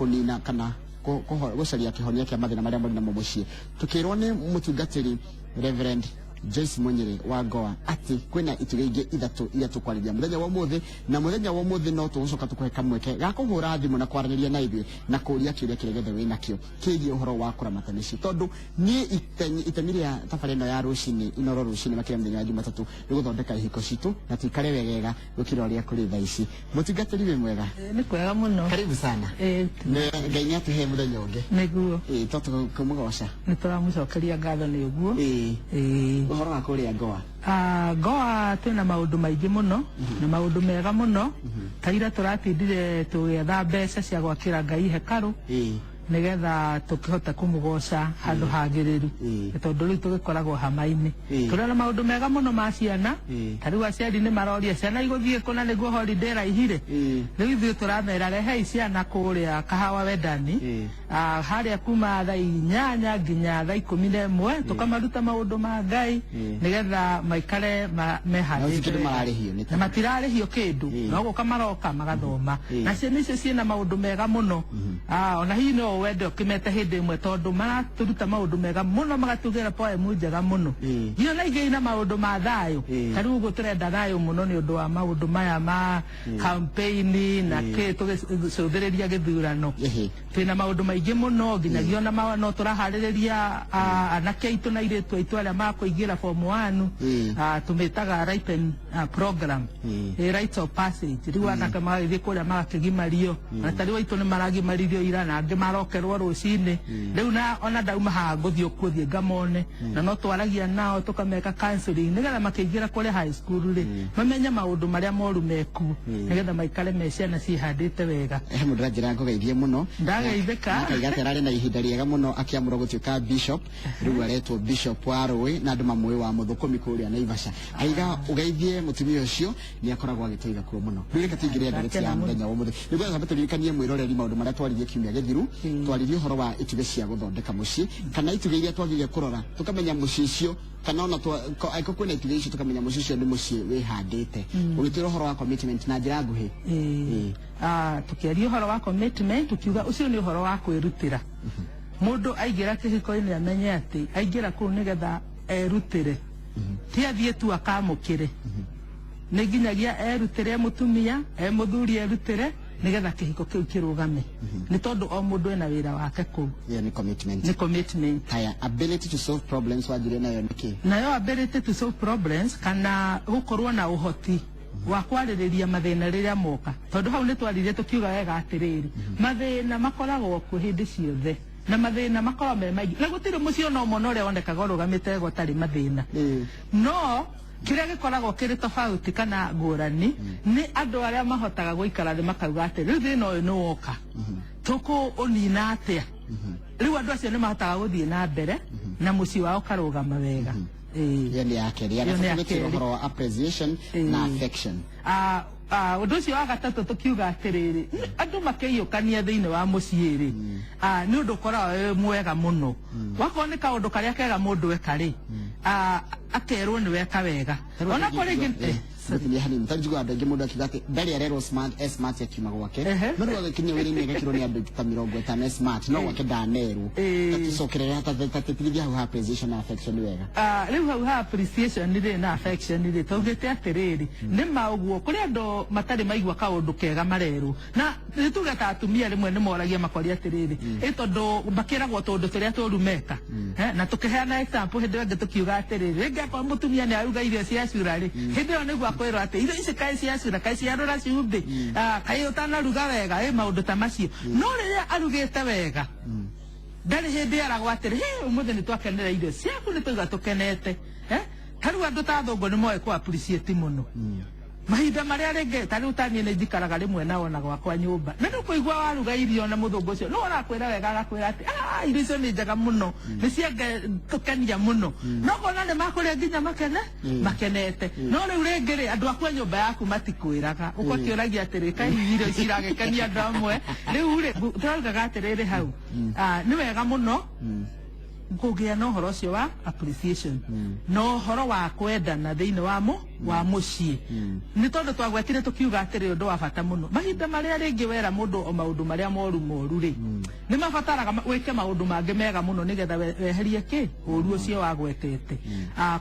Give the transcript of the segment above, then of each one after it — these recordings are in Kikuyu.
Kũnina kana gũcaria kĩhonia kĩa mathĩna marĩa mũrĩ namo mũciĩ. Tũkĩrwo nĩ mũtungatĩri Reverend Joyce Munyiri wa Goa atĩ kwĩna itugĩ ingĩ ithatũ iria tũkwarĩria mũthenya wa ũmũthĩ, na mũthenya wa ũmũthĩ no tũgũcoka tũkũhe kamweke ga kũhũra thimũ na kwaranĩria na ithuĩ na kũria kĩũria kĩrĩa gĩothe wĩ nakĩo kĩgiĩ ũhoro wa kũramata mĩciĩ, tondũ niĩ itemi rĩa tabarĩra ĩno ya rũcinĩ Inoro rũcinĩ makĩria mũthenya wa Jumatatũ nĩ gũthondeka ihiko citũ na tũikare wegega gũkĩra ũrĩa kũrĩ thaa ici. Mũtungatĩri, wĩ mwega? Nĩ kwega mũno. Karibu sana. Ngai nĩ atũhe mũthenya ũngĩ. Nĩguo. Ĩĩ, to tũkũmũgoca. Nĩ tũramũcokeria ngatho nĩ ũguo. Ũhoro wa kũrĩa Goa? Ah, Goa twĩna maũndũ maingĩ mũno na maũndũ mega mũno. Ta ira tũratindire tũgĩetha mbeca cia gwakĩra Ngai hekarũ nĩgetha tũkĩhote kũmũgoca handũ hagĩrĩru. Nĩ tondũ rĩu tũgĩkoragwo hama-inĩ. Tũrĩ na maũndũ mega mũno ma ciana. Ta rĩu aciari nĩ maroria ciana igũthiĩ kũ na nĩguo holiday ĩraihire. Rĩu ithuĩ tũramera rehei ciana kũrĩa Kahawa Wendani. Ah, harĩa kuma thaa 8 nginya thaa 11 tũkamaruta maũndũ ma Ngai nĩgetha maikare Na mehandĩte ũcio kĩndũ wega. mararĩhio nĩ Na matirarĩhio kĩndũ. No gũka maroka magathoma. Na ciana icio ciĩna maũndũ mega mũno. Ah, ona hihi no wende ũkĩmete hĩndĩ ĩmwe tondũ maratũruta maũndũ mega mũno, magatugĩra poem njega mũno. Nginya na ingĩ ina maũndũ ma thayũ. Ta rĩu ũguo tũrenda thayũ mũno nĩ ũndũ wa maũndũ maya ma campaign na kĩ tũgĩcũthĩrĩria gĩthurano. Twĩna maũndũ maingĩ mũno nginyagia ona no tũraharĩrĩria anake aitũ na airĩtu aitũ arĩa makũingĩra form 1. Tũmĩtaga Ripen program. Rites of passage. Rĩu anake magagĩthiĩ kũrĩa magakĩgimario, na ta rĩu aitũ nĩ maragimaririo ira na angĩ marokerwo rũcinĩ rĩu, na ona ndauma haha ngũthiĩ kuo thiĩ ngamone, na no twaragia nao tũkameka counseling nĩgetha makĩingĩra kũrĩa high school rĩ mamenye maũndũ marĩa moru mekuo nĩgetha maikare me ciana ciĩhandĩte wega. He mũndũ ũranjĩra ngũgeithie mũno. Ndageithĩka. Na akaiga atĩ ararĩ na ihinda rĩega mũno akĩamũrwo gũtuĩka bishop. Rĩu aretwo bishop wa Rũĩ na andũ mamũĩ wa mũthũkũmi kũrĩa Naivasha. Aiga ũgeithie mũtumia ũcio, nĩ akoragwo agĩtũiga kuo mũno. Rĩu reke tũingĩre ndereti ya Ndakena mũno. mũthenya wa ũmũthĩ. Nĩguo twambe tũririkanie mwĩroreri maũndũ marĩa twaririe kiumia gĩthiru. Twaririe ũhoro wa itugĩ cia gũthondeka mũciĩ kana itugĩ iria twagĩrĩire kũrora tũkamenya mũciĩ ũcio, kana ona angĩkorwo kwĩna itugĩ icio tũkamenya mũciĩ ũcio nĩ mũciĩ wĩhandĩte. Ũgĩtwĩra ũhoro wa commitment na njĩra nguhĩ. Ah, tukiaria ũhoro wa commitment tukiuga ũcio nĩ ũhoro wa kwĩrutĩra. Mũndũ aingĩra kĩhiko-inĩ amenye atĩ aingĩra kũu nĩgetha erutĩre, ti athiĩ tu akamũkĩre. Nĩ nginyagia erutĩre e mũtumia, e mũthuri erutĩre nĩgetha kĩhiko kĩu kĩrũgame, nĩ tondũ o mũndũ ena wĩra wake kũu. Ĩyo nĩ commitment. Nĩ commitment. Haya, ability to solve problems wanjirie nayo nĩ kĩ? Nayo ability to solve problems kana gũkorwo na ũhoti wa kwarĩrĩria mathĩna rĩrĩa moka, tondũ hau nĩ twaririe tũkiuga wega atĩrĩrĩ, mathĩna makoragwo kuo hĩndĩ ciothe na mathĩna makoragwo me maingĩ na gũtirĩ mũciĩ ona ũmwe ona ũrĩa wonekaga ũrũgamĩte wega ũtarĩ mathĩna. No kĩrĩa gĩkoragwo kĩrĩ tofauti kana ngũrani nĩ andũ arĩa mahotaga gũikara thĩ makauga atĩ rĩu thĩna ũyũ nĩ woka, tũkũũnina atĩa? Rĩu andũ acio nĩ mahotaga gũthiĩ na mbere na mũciĩ wao ũkarũgama wega. Ĩyo nĩ ya kerĩ. Ya Ĩyo nĩ ya gatatũ gĩtwĩra kerĩ. ũhoro wa appreciation na affection. Ah, ah, ũndũ ũcio wa gatatũ tũkiuga atĩrĩrĩ, andũ makĩiyũkania thĩinĩ wa mũciĩ rĩ, ah, nĩ ũndũ ũkoragwo wĩ mwega mũno. Wakorwo nĩ kaũndũ karĩa kega mũndũ eka rĩ, ah, akerwo nĩ weka wega ona korwo rĩngĩ Gũtinia hanini, tondũ njiguaga andũ aingĩ mũndũ akiuga atĩ ndarĩ arerwo smart, e smart akiuma gwake. No rĩu agĩkinya wĩra-inĩ agekĩrwo nĩ andũ ta 50 e smart, no gwake ndanerwo. Tũcokerere tatĩtirithia hau ha appreciation na affection wega. Ah, rĩu hau ha appreciation rĩ na affection rĩ, taugĩte atĩrĩrĩ, nĩ ma ũguo kũrĩ andũ matarĩ maigua kaũndũ kega marerwo, na nĩ tuge ta atumia rĩmwe nĩ moragia makoria atĩrĩrĩ, ĩ tondũ makĩragwo tũndũ tũrĩa tũru meka. Na tũkĩheana example hĩndĩ ĩyo ĩngĩ tũkiuga atĩrĩrĩ, rĩngĩ akorwo mũtumia nĩ aruga irio cia cura rĩ, hĩndĩ ĩyo nĩguo akwĩrwo atĩ irio ici kaĩ cia cura, kaĩ ciarũra cumbĩ. Ah, kaĩ ũtanaruga wega, ĩ maũndũ ta macio. No rĩrĩa arugĩte wega ndarĩ hĩndĩ eragwo atĩrĩ, "Hĩ, ũmũthĩ nĩ twakenera irio ciaku, nĩ tũiga tũkenete." Eh? Ta rĩu andũ ta athũngũ nĩ moĩ kũ appreciate mũno mahinda marĩa rĩngĩ ta rĩu taniĩ nĩ njikaraga rĩmwe nao na gwakwa nyũmba, na nĩ ũkũigua waruga irio na mũthũngũ ũcio no ũrakwĩra wega, agakwĩra atĩ, "Ah, irio icio nĩ njega mũno, nĩ cienge tũkenia mũno." No kona nĩ makũrĩa nginya makene makenete. No rĩu rĩngĩ rĩ, andũ aku a nyũmba yaku matikwĩraga, ũgakĩũragia atĩrĩ, kaĩ hihi irio ici iragĩkenia andũ amwe? Rĩu rĩ, tũraugaga atĩrĩrĩ hau, ah, nĩ wega mũno. Kũgĩa na ũhoro ũcio wa appreciation na ũhoro wa kwendana thĩinĩ wa wa mũciĩ, nĩ tondũ twagwetire tũkiuga atĩrĩ, ũndũ wa bata mũno, mahinda marĩa rĩngĩ wera mũndũ o maũndũ marĩa moru moru rĩ, nĩ mabataraga wĩke maũndũ mangĩ mega mũno nĩgetha weherie kĩ ũru ũcio wagwetete.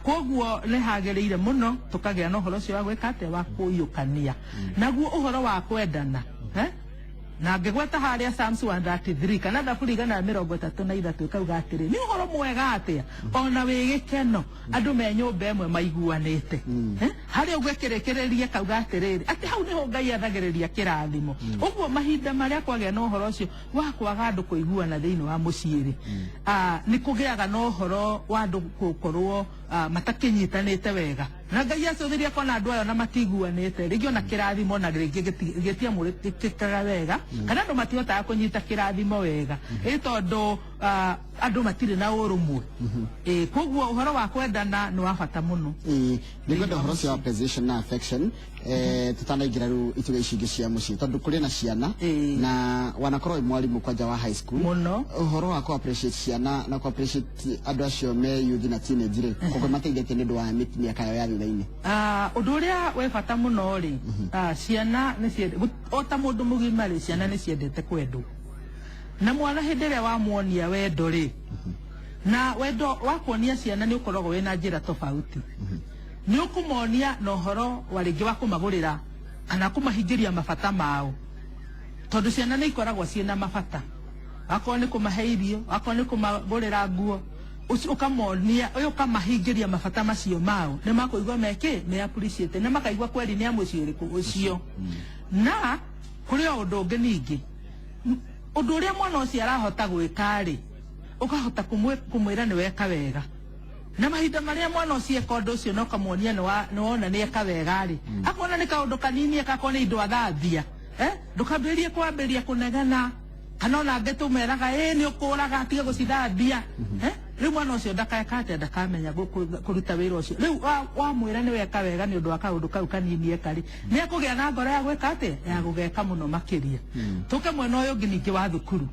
Koguo nĩ hagĩrĩire mũno tũkagĩa na ũhoro ũcio wa gwĩka atĩa, wa kũiyũkania naguo ũhoro wa kwendana, eh? Na ngĩgweta harĩa Psalms 133 kana Thaburi 133 ĩkauga atĩrĩ, nĩ ũhoro mwega atĩa ona wĩ gĩkeno andũ me nyũmba ĩmwe maiguanĩte. Eh? Harĩa ũguo ĩkĩrĩkĩrĩria kauga atĩrĩrĩ, atĩ hau nĩho Ngai athagĩrĩria kĩrathimo. Ũguo mahinda marĩa kwagĩa na ũhoro ũcio wa kwaga andũ kũiguana thĩinĩ wa mũciĩ rĩ, nĩ kũgĩaga na ũhoro wa andũ gũkorwo matakĩnyitanĩte wega, na Ngai acũthĩria kona andũ aya na matiguanĩte, rĩngĩ ona kĩrathimo na rĩngĩ gĩtiamũrĩkĩkaga wega, kana andũ matihotaga kũnyita kĩrathimo wega, ĩ tondũ andũ matirĩ na ũrũmwe. Ĩ koguo ũhoro wa kwendana nĩ wa bata mũno. Ĩĩ, nĩngwenda ũhoro ũcio wa appreciation na affection, tutanaingĩra rĩu itugĩ ici ingĩ cia mũciĩ, tondũ kũrĩ na ciana na wanakorwo wĩ mwarimũ kwanja wa high school Mũno. Ũhoro wa kũ appreciate ciana na kũ appreciate andũ acio me youth na teenage rĩ, koguo mateithĩtie nĩ ũndũ wa mĩaka yao ya thutha-inĩ? Ũndũ ũrĩa wĩ bata mũno rĩ, ciana nĩ o ta mũndũ mũgima rĩ, ciana nĩ ciendete kwendwo, na mwana hĩndĩ ĩrĩa wamuonia wendo rĩ, na wendo wa kuonia ciana nĩ ũkoragwo wĩna njĩra tofauti. Nĩ ũkũmonia na ũhoro wa rĩngĩ wa kũmagũrĩra kana kũmahingĩria mabata mao, tondũ ciana nĩ ikoragwo ciĩna mabata, akorwo nĩ kũmahe irio, akorwo nĩ kũmagũrĩra nguo, ũcio ũkamonia, ũyũ ũkamahingĩria mabata macio mao, nĩ makũigua mekĩ me appreciate, na makaigua kweri nĩ a mũciĩ ũrĩkũ ũcio. Na kũrĩ o ũndũ ũngĩ ningĩ, ũndũ ũrĩa mwana ũcio arahota gwĩka rĩ, ũkahota kũmwĩra nĩ weka wega, na mahinda marĩa mwana ũcio eka ũndũ ũcio na ũkamuonia nĩ wona nĩ eka wega rĩ, akona nĩ kaũndũ kanini eka, akorwo nĩ indo athambia, ndũkambĩrĩrie kwambĩrĩria kũnegena, kana ona angĩ tũmeraga, ĩ nĩ ũkũraga, tiga gũcithambia. Rĩu mwana ũcio ndakaeka atĩa, ndakamenya kũruta wĩra ũcio. Rĩu wamwĩra nĩ weka wega nĩ ũndũ wa kaũndũ kau kanini eka rĩ, nĩ ekũgĩa na ngoro ya gwĩka atĩa, ya gũgeka mũno makĩria. Tũke mwena ũyũ ũngĩ ningĩ wa thukuru.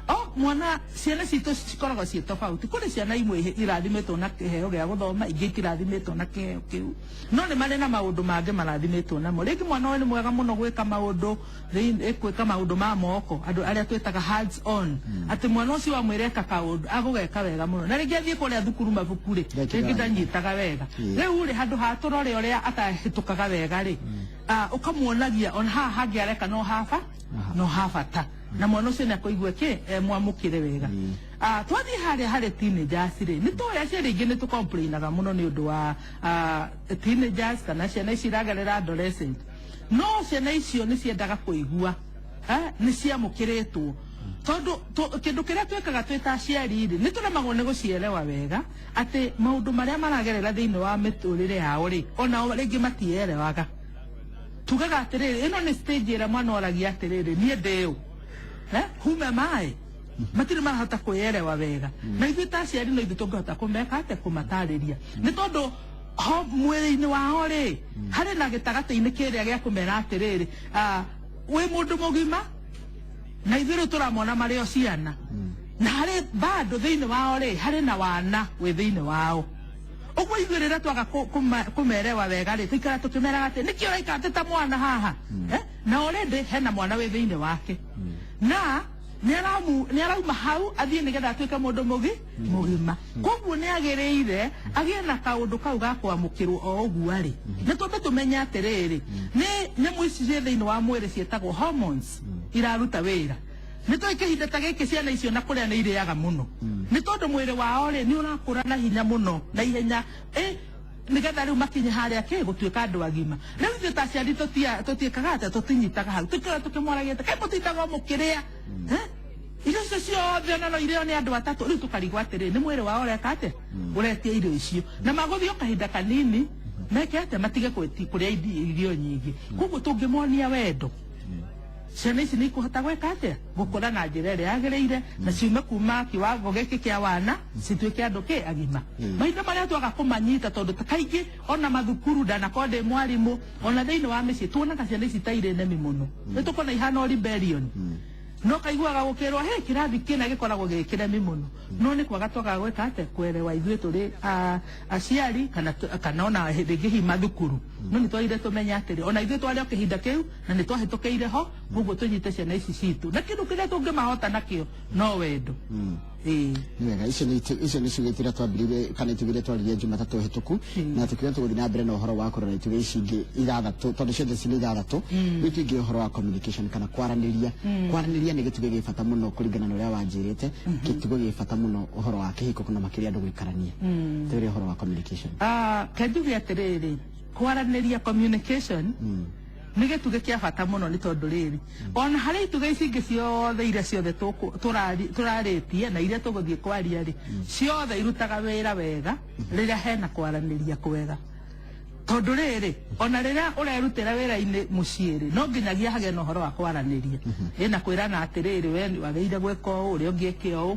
O mwana, ciana citũ cikoragwo ciĩ tofauti. Kũrĩ ciana imwe irathimĩtwo na kĩheo gĩa gũthoma, ingĩ itirathimĩtwo na kĩheo kĩu, no nĩ marĩ na maũndũ mangĩ marathimĩtwo namo. Rĩngĩ mwana ũyũ nĩ mwega mũno gwĩka maũndũ gwĩka maũndũ ma moko, andũ arĩa twĩtaga hands on, atĩ mwana ũcio wamwĩra eka kaũndũ agũgeka wega mũno, na rĩngĩ athiĩ kũrĩa thukuru mabuku rĩ, rĩngĩ ndanyitaga wega. Rĩu rĩ, handũ ha tũrore ũrĩa atahĩtũkaga wega rĩ, ũkamuonagia ona haha hangĩ areka no haba no habata, na mwana ũcio nĩ akũigua kĩ mwamũkĩre wega. Twathiĩ harĩa harĩ teenagers rĩ, nĩ tũĩ aciari aingĩ nĩ tũcomplainaga mũno nĩ ũndũ wa teenagers kana ciana ici iragerera adolescent, no ciana icio nĩ ciendaga kũigua nĩ ciamũkĩrĩtwo, tondũ kĩndũ kĩrĩa twĩkaga twĩ ta aciari rĩ, nĩ tũremagwo nĩ gũcielewa wega atĩ maũndũ marĩa maragerera thĩinĩ wa mĩtũrĩre yao rĩ, onao rĩngĩ matielewaga. Tugaga atĩrĩrĩ, ĩno nĩ stage ĩrĩa mwana oragia atĩrĩrĩ, niĩ ndĩ ũ? Who am I? Matirĩ marahota kwĩerewa wega, na ithuĩ ta aciari no ithuĩ tũngĩhota kũmeka atĩa, kũmatarĩria, nĩ tondũ ho mwĩrĩ-inĩ wao rĩ, harĩ na gĩtagatĩ-inĩ kĩrĩa gĩa kũmera atĩrĩrĩ, wĩ mũndũ mũgima, na ithuĩ rĩu tũramona marĩ o ciana, na harĩ bado thĩinĩ wao rĩ, harĩ na wana wĩ thĩinĩ wao. Ũguo ithuĩ rĩrĩa twaga kũmerewa wega rĩ, tũikara tũkĩmeraga atĩ nĩkĩ ũraikara atĩ ta mwana haha? Na already hena mwana wĩ thĩinĩ wake, na nĩ arauma hau athiĩ nĩgetha atuĩke mũndũ mũgima. Koguo nĩ agĩrĩire agĩe na kaũndũ kau ga kwamũkĩrwo o ũguo arĩ. Nĩ twambe tũmenye atĩrĩrĩ, nĩ nyamũ ici ciĩ thĩinĩ wa mwĩrĩ ciĩtagwo hormones iraruta wĩra. Nĩ tũĩ kĩhinda ta gĩkĩ ciana icio na kũrĩa nĩ irĩaga mũno, nĩ tondũ mwĩrĩ wao rĩ, nĩ ũrakũra na hinya mũno na ihenya, nĩgetha rĩu makinye harĩa kĩ gũtuĩka andũ agima. Rĩu ithuĩ ta aciari tũtiĩkaga atĩa, tũtinyitaga hau, tũikara tũkĩmoragia atĩ kaĩ mũtindaga o mũkĩrĩa? Irio icio ciothe ona no irĩo nĩ andũ atatũ. Rĩu tũkarigwo atĩrĩ, nĩ mwĩrĩ wao ũreka atĩa, ũretia irio icio, na magũthiĩ o kahinda kanini meke atĩa, matige kũrĩa irio nyingĩ. Koguo tũngĩmonia wendo, ciana ici nĩ ikũhota gwĩka atĩa, gũkũra na njĩra ĩrĩa yagĩrĩire, na ciume kuma kiwango gĩkĩ kĩa wana cituĩke andũ kĩ agima. Mahinda marĩa twaga kũmanyita, tondũ ta kaingĩ ona mathukuru, ndanakorwo ndĩ mwarimũ, ona thĩinĩ wa mĩciĩ tuonaga ciana ici ta irĩ nemi mũno, nĩ tũkona ihana o rebellion. No kaiguaga gũkĩrwo he kĩrathi kĩna gĩkoragwo gĩ kĩremi mũno, no nĩ kwaga twagaga gwĩka atĩa kwerewa ithuĩ tũrĩ aciari kana ona rĩngĩ hihi mathukuru. No nĩ twagire tũmenye atĩrĩ ona ithuĩ twarĩ o kĩhinda kĩu na nĩ twahĩtũkĩire ho, koguo tũnyite ciana ici citũ na kĩndũ kĩrĩa tũngĩmahota nakĩo no wendo. Ĩĩ. Nĩ wega, icio nĩ ciugĩ iria twambĩrĩirie kana itugĩ iria twaririe Jumatatũ hĩtũku, na tũkiuga tũgũthiĩ na mbere na ũhoro wa kũrora itugĩ ici ingĩ ithathatũ, tondũ ciothe ci nĩ ithathatũ. Rĩu tũingĩre ũhoro wa communication kana kwaranĩria. Kwaranĩria nĩ gĩtugĩ gĩ bata mũno kũringana na ũrĩa wanjĩrĩte, gĩtugĩ gĩ bata mũno ũhoro wa kĩhiko na makĩria andũ gũikarania. Tũrĩ ũhoro wa communication. Ke njuge atĩrĩrĩ, kwaranĩria, communication, nĩ gĩtugĩ kĩa bata mũno, nĩ tondũ rĩrĩ ona harĩ itugĩ ici ingĩ ciothe iria ciothe tũrarĩtie na iria tũgũthiĩ kwaria rĩ, ciothe irutaga wĩra wega rĩrĩa hena kwaranĩria kwega, tondũ rĩrĩ ona rĩrĩa ũrerutĩra wĩra-inĩ mũciĩ rĩ, no nginyagia hagĩe na ũhoro wa kwaranĩria ĩna kwĩrana atĩrĩrĩ, we wagĩrĩire gwĩka ũũ, ũrĩa ũngĩ eke ũũ.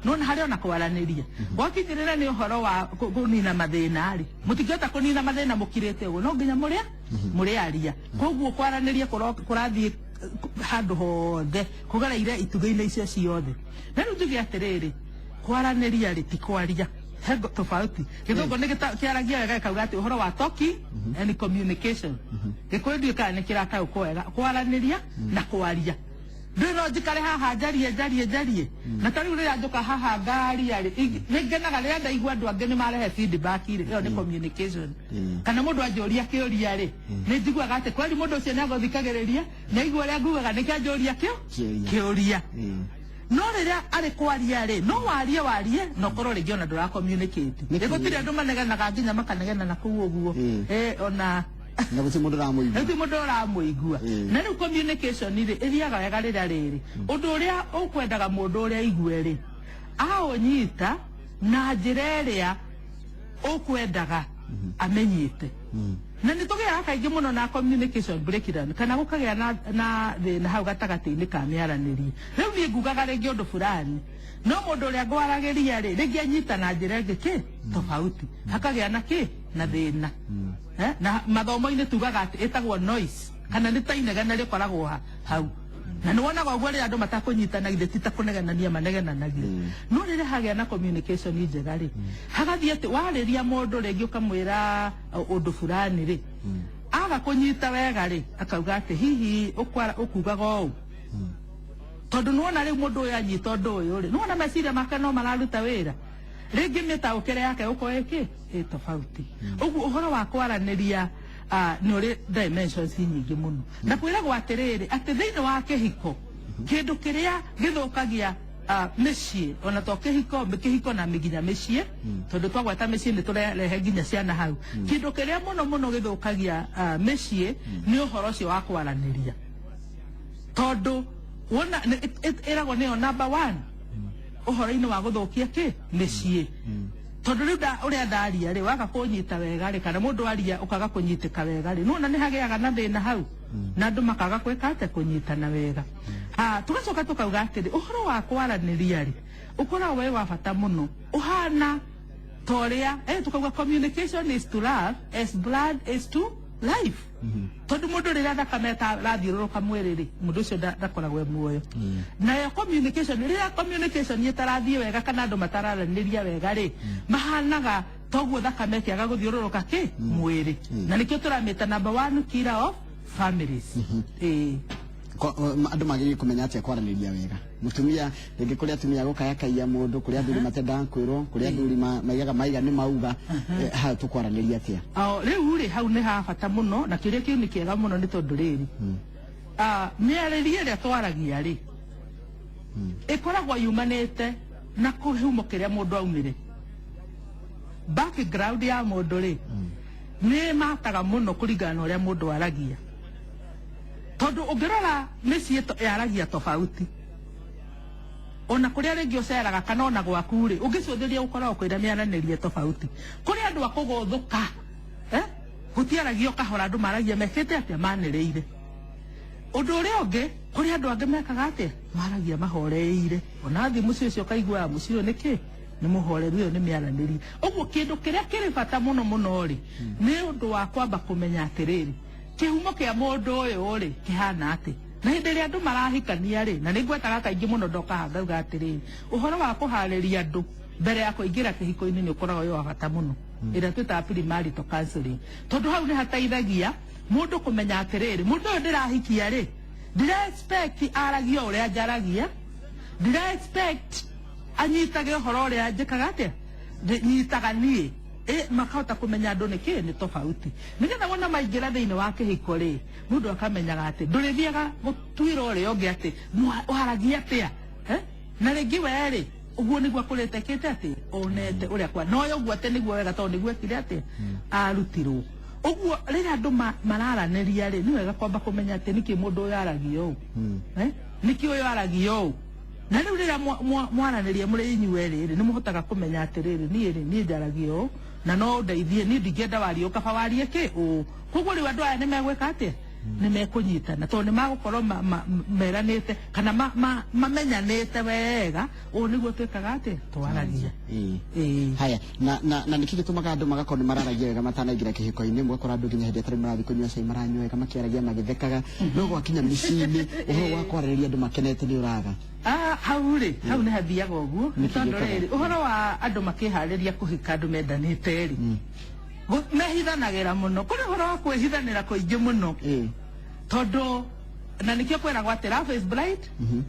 No na harĩ ona kwaranĩria gwakinyĩrĩra nĩ ũhoro wa kũnina mathĩna rĩ, mũtingĩhota kũnina mathĩna mũkirĩte ũguo, no nginya mũrĩa mũrĩaria. Koguo kwaranĩria kũrathiĩ handũ hothe kũgereire itugĩ-inĩ icio ciothe. Na rĩu njuge atĩrĩrĩ, kwaranĩria rĩ ti kwaria, he tofauti. Gĩthũngũ nĩ kĩaragia wega gĩkauga atĩ ũhoro wa talking and communication. Gĩkũyũ ndiũĩ kana nĩ kĩrataũkwo wega, kwaranĩria na kwaria. Ndũĩ no njikare haha njarie njarie njarie, na ta rĩu rĩrĩa njũka haha ngaria rĩ, nĩ ngenaga rĩrĩa ndaigua andũ angĩ nĩ marehe feedback rĩ, ĩyo nĩ communication. Kana mũndũ anjũria kĩũria rĩ, nĩ njiguaga atĩ kweli mũndũ ũcio nĩ agũthikagĩrĩria, nĩ aigua ũrĩa ngugaga, nĩkĩo anjũria kĩo Kĩũria. Kĩũria. No rĩrĩa arĩ kwaria rĩ, no warie warie na ũkorwo rĩngĩ ona ndũra communicate. Nĩkĩ? Gũtirĩ andũ manegenaga nginya makanegena na kũu ũguo. Ona na gũtirĩ mũndũ ũramũigua. Gũtirĩ mũndũ ũramũigua. Na rĩu communication rĩ ĩthiaga wega rĩrĩa rĩrĩ ũndũ ũrĩa ũkwendaga mũndũ ũrĩa aigue rĩ, aũnyita na njĩra ĩrĩa ũkwendaga amenyite. Na nĩ tũgĩaga kaingĩ mũno na communication breakdown kana gũkagĩa na thĩna hau gatagatĩ-inĩ ka mĩaranĩrie. Rĩu niĩ ngugaga rĩngĩ ũndũ fulani, no mũndũ ũrĩa ngwaragĩria rĩ, rĩngĩ anyita na njĩra ĩngĩ kĩ tofauti, hakagĩa na kĩ na thĩna. Na mathomo-inĩ tugaga atĩ ĩtagwo noise, kana nĩ ta inegene rĩkoragwo hau, na nĩ wonaga ũguo rĩrĩa andũ matakũnyitana, githĩ ti ta kũnegenania manegenanagia. No rĩrĩa hagĩa na communication njega rĩ, hagathiĩ atĩ warĩria mũndũ rĩngĩ ũkamwĩra ũndũ fulani rĩ, aga kũnyita wega rĩ, akauga atĩ hihi ũkugaga ũũ, tondũ nĩwona rĩu mũndũ ũyũ anyita ũndũ ũyũ rĩ, nĩwona meciria make no mararuta wĩra, rĩngĩ mĩtaũkĩre yake gũkorwo ĩkĩ ĩ tofauti. Ũguo ũhoro wa kwaranĩria nĩ ũrĩ dimensions nyingĩ mũno, na kwĩragwo atĩrĩrĩ atĩ thĩinĩ wa kĩhiko kĩndũ kĩrĩa gĩthũkagia mĩciĩ, ona to kĩhiko, kĩhiko na nginya mĩciĩ, tondũ twagweta mĩciĩ nĩ tũrehe nginya ciana hau, kĩndũ kĩrĩa mũno mũno gĩthũkagia mĩciĩ nĩ ũhoro ũcio wa kwaranĩria, tondũ wona ĩragwo nĩyo number one ũhoro-inĩ wa gũthũkia kĩ mĩciĩ, tondũ rĩu ũrĩa ndaria rĩ, waga kũnyita wega rĩ, kana mũndũ aria ũkaga kũnyitĩka wega rĩ, nĩwona nĩ hagĩaga na thĩna hau, na andũ makaga gwĩka atĩa kũnyitana wega. Tũgacoka tũkauga atĩrĩ ũhoro wa kwaranĩria rĩ ũkoragwo wĩ wa bata mũno, ũhana ta ũrĩa tukauga communication is to love as blood is to life, tondũ mũndũ rĩrĩa thakame ĩtarathiũrũrũka mwĩrĩ rĩ, mũndũ ũcio ndakoragwo e muoyo. Nayo communication, rĩrĩa communication ĩtarathiĩ wega kana andũ matararanĩria wega rĩ, mahanaga toguo thakame ĩkĩaga gũthiũrũrũka kĩ mwĩrĩ, na nĩkĩo tũramĩta number one killer of families. Ĩĩ. Andũ magĩrĩire kũmenya atĩa kwaranĩria wega? Mũtumia rĩngĩ, kũrĩ atumia gũkayakaia mũndũ, kũrĩ athuri matendaga kwĩrwo, kũrĩ athuri maigaga maiga nĩ mauga. Hau tũkwaranĩria atĩa? Rĩu rĩ hau nĩ ha bata mũno, na kĩũria kĩu nĩ kĩega mũno, nĩ tondũ rĩrĩ mĩarĩrie ĩrĩa twaragia rĩ ĩkoragwo yumanĩte na kĩhumo kĩrĩa mũndũ aumire. Background ya mũndũ rĩ nĩ mataga mũno kũringana na ũrĩa mũndũ aragia, tondũ ũngĩrora mĩciĩ yaragia tofauti, ona kũrĩa rĩngĩ ũceraga kana ona gwaku rĩ, ũngĩcũthĩria ũkoragwo kwĩna mĩaranĩrie tofauti. Kũrĩ andũ a kũgũthũka, gũtiaragio kahora, andũ maragia mekĩte atĩa, manĩrĩire. Ũndũ ũrĩa ũngĩ, kũrĩ andũ angĩ mekaga atĩa, maragia mahoreire, ona thiĩ mũciĩ ũcio ũkaiguaga mũciĩ ũyũ nĩkĩ nĩ mũhoreru, ĩyo nĩ mĩaranĩrie. Ũguo kĩndũ kĩrĩa kĩrĩ bata mũno mũno rĩ, nĩ ũndũ wa kwamba kũmenya atĩrĩrĩ, kĩhumo kĩa mũndũ ũyũ rĩ kĩhana atĩ. Na hĩndĩ ĩrĩa andũ marahikania rĩ, na nĩ ngwetaga kaingĩ mũno ndoka haha ngauga atĩrĩrĩ, ũhoro wa kũharĩria andũ mbere ya kũingĩra kĩhiko-inĩ nĩ ũkoragwo wĩ wa bata mũno, ĩrĩa twĩtaga premarital counseling, tondũ hau nĩ hateithagia mũndũ kũmenya atĩrĩrĩ, mũndũ ũyũ ndĩrahikia rĩ, ndĩra expect aragie o ũrĩa njaragia, ndĩra expect anyitage ũhoro ũrĩa njĩkaga atĩa, nyitaga niĩ. Makahota kũmenya andũ nĩkĩ nĩ tofauti, nĩgetha wona maingĩra thĩinĩ wa kĩhiko rĩ, mũndũ akamenyaga atĩ ndũrĩthiaga gũtuĩra ũrĩa ũngĩ atĩ waragia atĩa, na rĩngĩ we rĩ, ũguo nĩguo akũrĩte kĩte atĩ onete ũrĩa kwa no ũguo atĩ nĩguo wega, tondũ nĩguo ekire atĩ arutirwo ũguo. Rĩrĩa andũ mararanĩria rĩ, nĩ wega kwamba kũmenya atĩ nĩkĩ mũndũ ũyũ aragia ũũ, nĩkĩ ũyũ aragia ũũ. Na rĩu rĩrĩa mwaranĩria mũrĩ inyuerĩ rĩ, nĩ mũhotaga kũmenya atĩrĩrĩ, niĩ rĩ, niĩ njaragia ũũ na no ũndeithie, niĩ ndingĩenda warie ũũ, kaba warie kĩ ũũ. Koguo rĩu andũ aya nĩ megwĩka atĩa? Nĩ mekũnyitana, tondũ nĩ magũkorwo meranĩte kana mamenyanĩte wega, ũũ nĩguo twĩkaga atĩa, twaragia. Haya, na nĩkĩ gĩtũmaga andũ magakorwo nĩ mararagia wega matanaingĩra kĩhiko-inĩ? Mũgakora andũ nginya hĩndĩ ĩtarĩ marathiĩ kũnyua cai maranyua wega, makĩaragia magĩthekaga, no gwakinya mĩciĩ-inĩ ũhoro wa kwarĩrĩria andũ makenete nĩ ũraga. Hau rĩ, hau nĩ hathiaga ũguo, Nĩkĩ tondũ gĩũkaga? rĩrĩ, ũhoro wa andũ makĩharĩria kũhika, andũ mendanĩte rĩ, mehithanagĩra mũno, kũrĩ ũhoro wa kwĩhithanĩra kũingĩ mũno, tondũ na nĩkĩo kwĩragwo atĩ love is blind,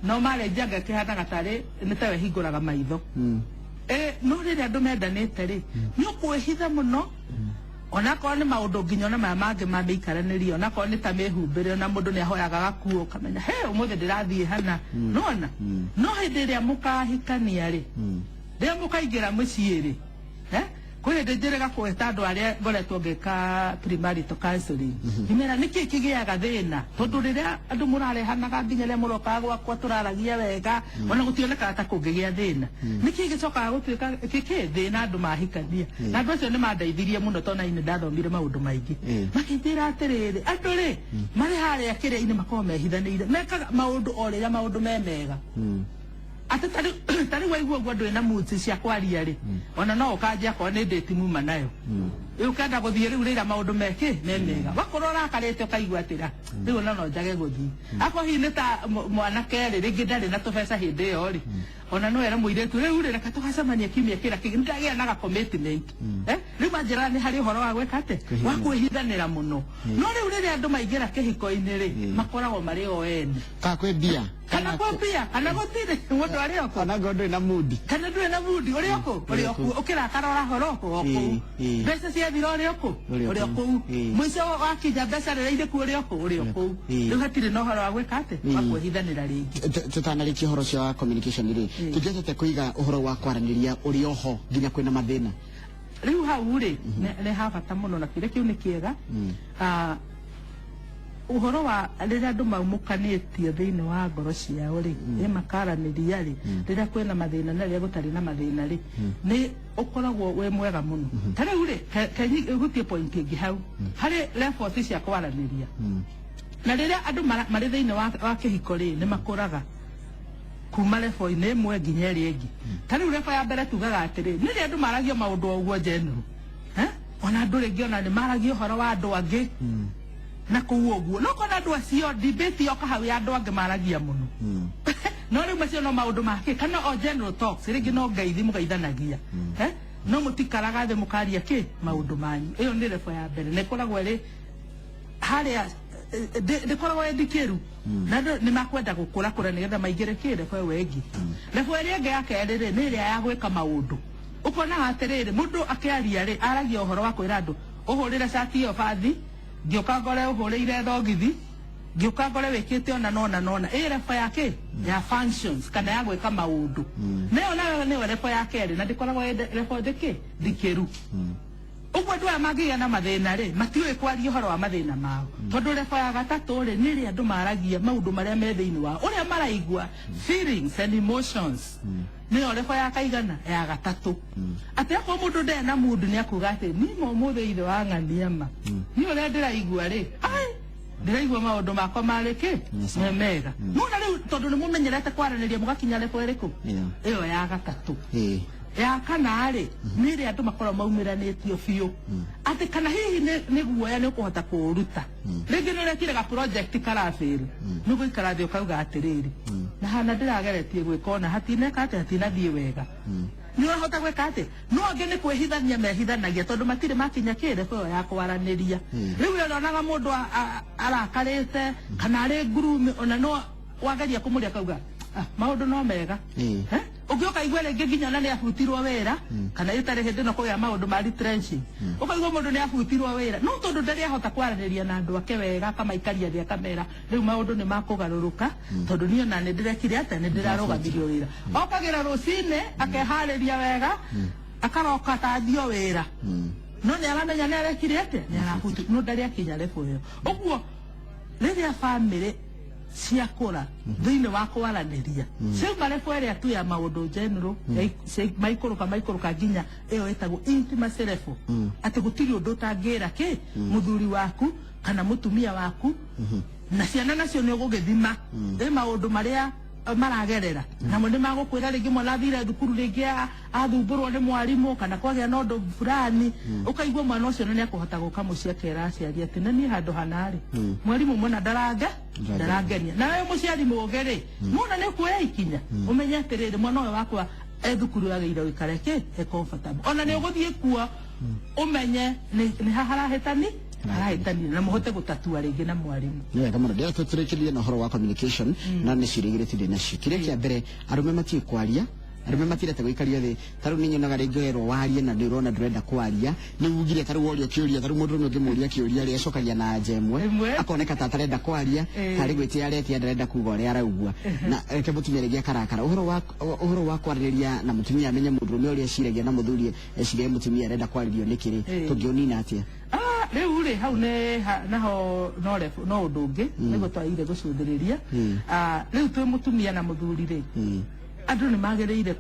no marriage anga ĩkĩhanaga tarĩ nĩ tawe hingũraga maitho. No rĩrĩa andũ mendanĩte rĩ, nĩ ũkwĩhitha mũno, onakorwo nĩ maũndũ nginya ona maya mangĩ ma mĩikaranĩrie, onakorwo nĩ ta mĩhumbĩre, ona mũndũ nĩ ahoyaga gakuo ũkamenya he ũmũthĩ ndĩrathiĩ hana, nona. No hĩndĩ ĩrĩa mũkahikania rĩ, rĩrĩa mũkaingĩra mũciĩ rĩ, kwĩ hĩndĩ njĩrĩga kũhĩta andũ arĩa ngoretwo ngĩka premarital counseling, ngĩmera nĩkĩ kĩgĩaga thĩna, tondũ rĩrĩa andũ mũrarehanaga nginya rĩrĩa mũrokaga gwakwa tũraragia wega, ona gũtionekaga ta kũngĩgĩa thĩna. Nĩkĩ gĩcokaga gũtuĩka gĩkĩ thĩna andũ mahikania? Na andũ acio nĩ mandeithirie mũno, tondũ na niĩ ndathomire maũndũ maingĩ. Makĩnjĩra atĩrĩrĩ, andũ rĩ, marĩ harĩa kĩrĩa-inĩ makoragwo mehithanĩire, mekaga maũndũ o rĩrĩa maũndũ me mega, atĩ tarĩu waigua ũguo ndũrĩ na moods cia kwaria rĩ, ona no ũkanjia akorwo nĩ ndĩti muma nayo, rĩu ũkenda gũthiĩ rĩu rĩrĩa maũndũ mekĩ me mega, wakorwo ũrakarĩte ũkaigua atĩra rĩu ona no njage gũthiĩ. Akorwo hihi nĩ ta mwanake rĩ, rĩngĩ ndarĩ na tũbeca hĩndĩ ĩyo rĩ, ona no ere mũirĩtu rĩu rĩ, reke tũgacemania kiumia kĩrĩa kĩngĩ, nĩndagĩa na ga commitment. Rĩu manjĩraga nĩ harĩ ũhoro wa gwĩka atĩ wa kwĩhithanĩra mũno. No rĩu rĩrĩa andũ maingĩra kĩhiko-inĩ rĩ, makoragwo marĩ o ene. Kana kwĩ mbia, kana kwĩ mbia kana gũtirĩ, mũndũ arĩ o kũ, kana ngorwo ndũrĩ na mudi, kana ndũrĩ na mudi, ũrĩ o kũ, ũrĩ o kũ, ũkĩrakara ũrahora o kũ, o kũu. Mbeca ciathira ũrĩ o kũ, ũrĩ o kũu. Mũico wakinya mbeca rĩrĩa irĩ kuo, ũrĩ o kũ, ũrĩ o kũu. Rĩu hatirĩ na ũhoro wa gwĩka atĩ wa kwĩhithanĩra rĩngĩ. Tũtanarĩkia ũhoro ũcio wa communication rĩ, tũngĩhotete kũiga ũhoro wa kwaranĩria ũrĩ oho nginya kwĩna mathĩna? Rĩu hau rĩ, nĩ ha bata mũno, na kĩrĩa kĩu nĩ kĩega. Ũhoro wa rĩrĩa andũ maumũkanĩtie thĩinĩ wa ngoro ciao rĩ, ĩ makaranĩria rĩ, rĩrĩa kwĩna mathĩna na rĩrĩa gũtarĩ na mathĩna rĩ, nĩ ũkoragwo wĩ mwega mũno. Ta rĩu rĩ, hutie point ĩngĩ hau harĩ levels cia kwaranĩria. Na rĩrĩa andũ marĩ thĩinĩ wa kĩhiko rĩ, nĩ makũraga kuma level-inĩ ĩmwe nginya ĩrĩa ĩngĩ. Ta rĩu level ya mbere tugaga atĩrĩ, nĩ rĩrĩa andũ maragia maũndũ o ũguo general, ona andũ rĩngĩ ona nĩ maragia ũhoro wa andũ angĩ na kũu ũguo, no kona andũ acio debate yoka hau ya andũ angĩ maragia mũno, no rĩu macio no maũndũ make kana o general talks, rĩngĩ no ngeithi mũgeithanagia, no mũtikaraga thĩ mũkaria kĩ maũndũ manyu. Ĩyo nĩ level ya mbere, na ĩkoragwo ĩrĩ harĩa ndĩkoragwo ĩ ndikĩru, na andũ nĩ makwenda gũkũra kũra nĩgetha maingĩre kĩ level ĩyo ĩngĩ. Level ĩrĩa ĩngĩ ya kerĩ rĩ, nĩ ĩrĩa ya gwĩka maũndũ. Ũkonaga atĩrĩrĩ, mũndũ akĩaria rĩ, aragia ũhoro wa kwĩra andũ ũhũrĩre cati ĩyo bathi, ngĩũka ngore ũhũrĩire thogithi, ngĩũka ngore wĩkĩte ona nona nona. Ĩ level ya kĩ ya functions kana ya gwĩka maũndũ, nayo nayo nĩyo level ya kerĩ, na ndĩkoragwo ĩ level ndĩkĩ ndikĩru ũguo. Andũ aya mangĩgĩa na mathĩna rĩ, matiũĩ kwaria ũhoro wa mathĩna mao, tondũ level ya gatatũ rĩ, nĩ ĩrĩa andũ maragia maũndũ marĩa me thĩinĩ wao, ũrĩa maraigua, feelings and emotions. Nĩyo level ya kaigana ya gatatũ, atĩ akorwo mũndũ ndarĩ na mood, nĩ akuga atĩ niĩ ma ũmũthĩ ithe wa ng'ania ma niĩ ũrĩa ndĩraigua rĩ, ai ndĩraigua maũndũ makwa marĩ kĩ me mega. Nona rĩu tondũ nĩ mũmenyerete kwaranĩria, mũgakinya level ĩrĩkũ? Ĩyo ya gatatũ. Ya kana rĩ, nĩ ĩrĩa andũ makoragwo maumĩranĩtio biũ, atĩ kana hihi nĩ guoya nĩ ũkũhota kũũruta. Rĩngĩ nĩ ũrekire ga project karabail, nĩ ũgũikara thĩ ũkauga atĩrĩrĩ, na hana ndĩrageretie gwĩka ona hatineka atĩ hatinathiĩ wega, nĩ ũrahota gwĩka atĩ. No angĩ nĩ kwĩhithania mehithanagia, tondũ matirĩ makinya kĩrebo ĩyo ya kwaranĩria. Rĩu ũrĩonaga mũndũ arakarĩte kana arĩ ngurumi, ona no wageria kũmũria akauga, "Ah, maũndũ no mega." Eh? Ũngĩ ũkaigua rĩngĩ nginya ona nĩ abutirwo wĩra, kana ĩtarĩ hĩndĩ ĩno kũgĩa maũndũ ma retrenching, ũkaigua mũndũ nĩ abutirwo wĩra, no tondũ ndarĩ ahota kwaranĩria na andũ ake wega, akamaikaria thĩ akamera rĩu maũndũ nĩ makũgarũrũka, tondũ niĩ ona nĩ ndĩrekire atĩa, nĩ ndĩrarũgamirio wĩra. Okagĩra rũcinĩ akeharĩria wega, akaroka tathio wĩra, no nĩ aramenya nĩ arekire atĩa, nĩ arabutirwo, no ndarĩ akinya level ĩyo. Ũguo rĩrĩa bamĩrĩ ciakũra thĩinĩ wa kwaranĩria, ciauma level ĩrĩa tu ya maũndũ general, maikũrũka maikũrũka nginya ĩyo ĩtagwo intimacy level, atĩ gũtirĩ ũndũ ũtangĩra kĩ mũthuri waku kana mũtumia waku, na ciana nacio nĩ ũgũgĩthima ĩ maũndũ marĩa maragerera namo nĩ magũkwĩra. Rĩngĩ mwana athire thukuru, rĩngĩ athumbũrwo nĩ mwarimũ kana kwagĩa na ũndũ fulani, ũkaigua mwana ũcio nĩ akũhota gũka mũciĩ akera aciari atĩ na niĩ handũ hanarĩ mwarimũ mwena ndaranga ndarangenia. Nawe mũciari mũũgĩ rĩ, nona nĩ ũkuoya ikinya ũmenye atĩrĩrĩ, mwana ũyũ wakwa e thukuru agĩrĩire gũikara kĩ e comfortable, ona nĩ ũgũthiĩ kuo ũmenye nĩ ha harahĩtani harahĩtania na mũhote gũtatua rĩngĩ na mwarimũ. Nĩ wega mũno. Ndĩrenda tũrĩkĩrĩrie na ũhoro wa communication, na nĩ ciũria igĩrĩ tũrĩ nacio. Kĩrĩa kĩa mbere, arũme matiũĩ kwaria, arũme matirete gũikario thĩ. Ta rĩu nĩ nyonaga rĩngĩ werwo warie na nĩ ũrona ndũrenda kwaria, nĩ ugire ta rĩu worio kĩũria, ta rĩu mũndũ ũmwe ũngĩmũria kĩũria rĩ, acokagia na anja ĩmwe. Ĩmwe. Akoneka ta atarenda kwaria, tarĩ gwĩtia aretia, ndarenda kuga ũrĩa araugua, na reke mũtumia rĩngĩ akarakara. Ũhoro wa kwarĩrĩria na mũtumia amenye mũndũrũme ũrĩa eciragia na mũthuri eciria mũtumia arenda kwarĩrio nĩkĩ rĩ, tũngĩũnina atĩa? Ah, rĩu rĩ hau nĩ naho no no ũndũ ũngĩ nĩguo twagĩrĩire gũcũthĩrĩria. Ah, rĩu twĩ mũtumia na mũthuri rĩ, andũ nĩ magĩrĩire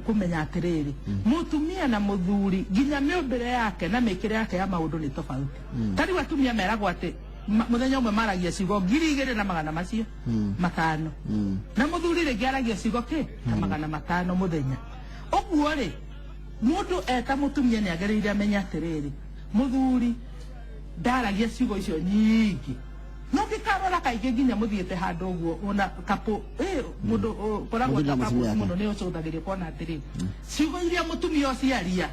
kũmenya atĩrĩrĩ, mũtumia na mũthuri nginya mĩũmbĩre yake na mĩkĩre yake ya maũndũ nĩ tofauti. Ta rĩu atumia meragwo atĩ mũthenya ũmwe maragia ciugo 2,500 macio na mũthuri rĩngĩ aragia ciugo kĩ ta 500 mũthenya. Ũguo rĩ, mũndũ eta mũtumia nĩ agĩrĩire amenye atĩrĩrĩ, mũthuri ndaragia ciugo icio nyingĩ. No ngĩkarora kaingĩ nginya mũthiĩte handũ ũguo ona kapo mũndũ ũkoragwo Mũthuri na ta mũtumia couples wake. Mũno nĩ ũcũthagĩria kuona atĩrĩrĩ, ciugo iria mũtumia ũcio aria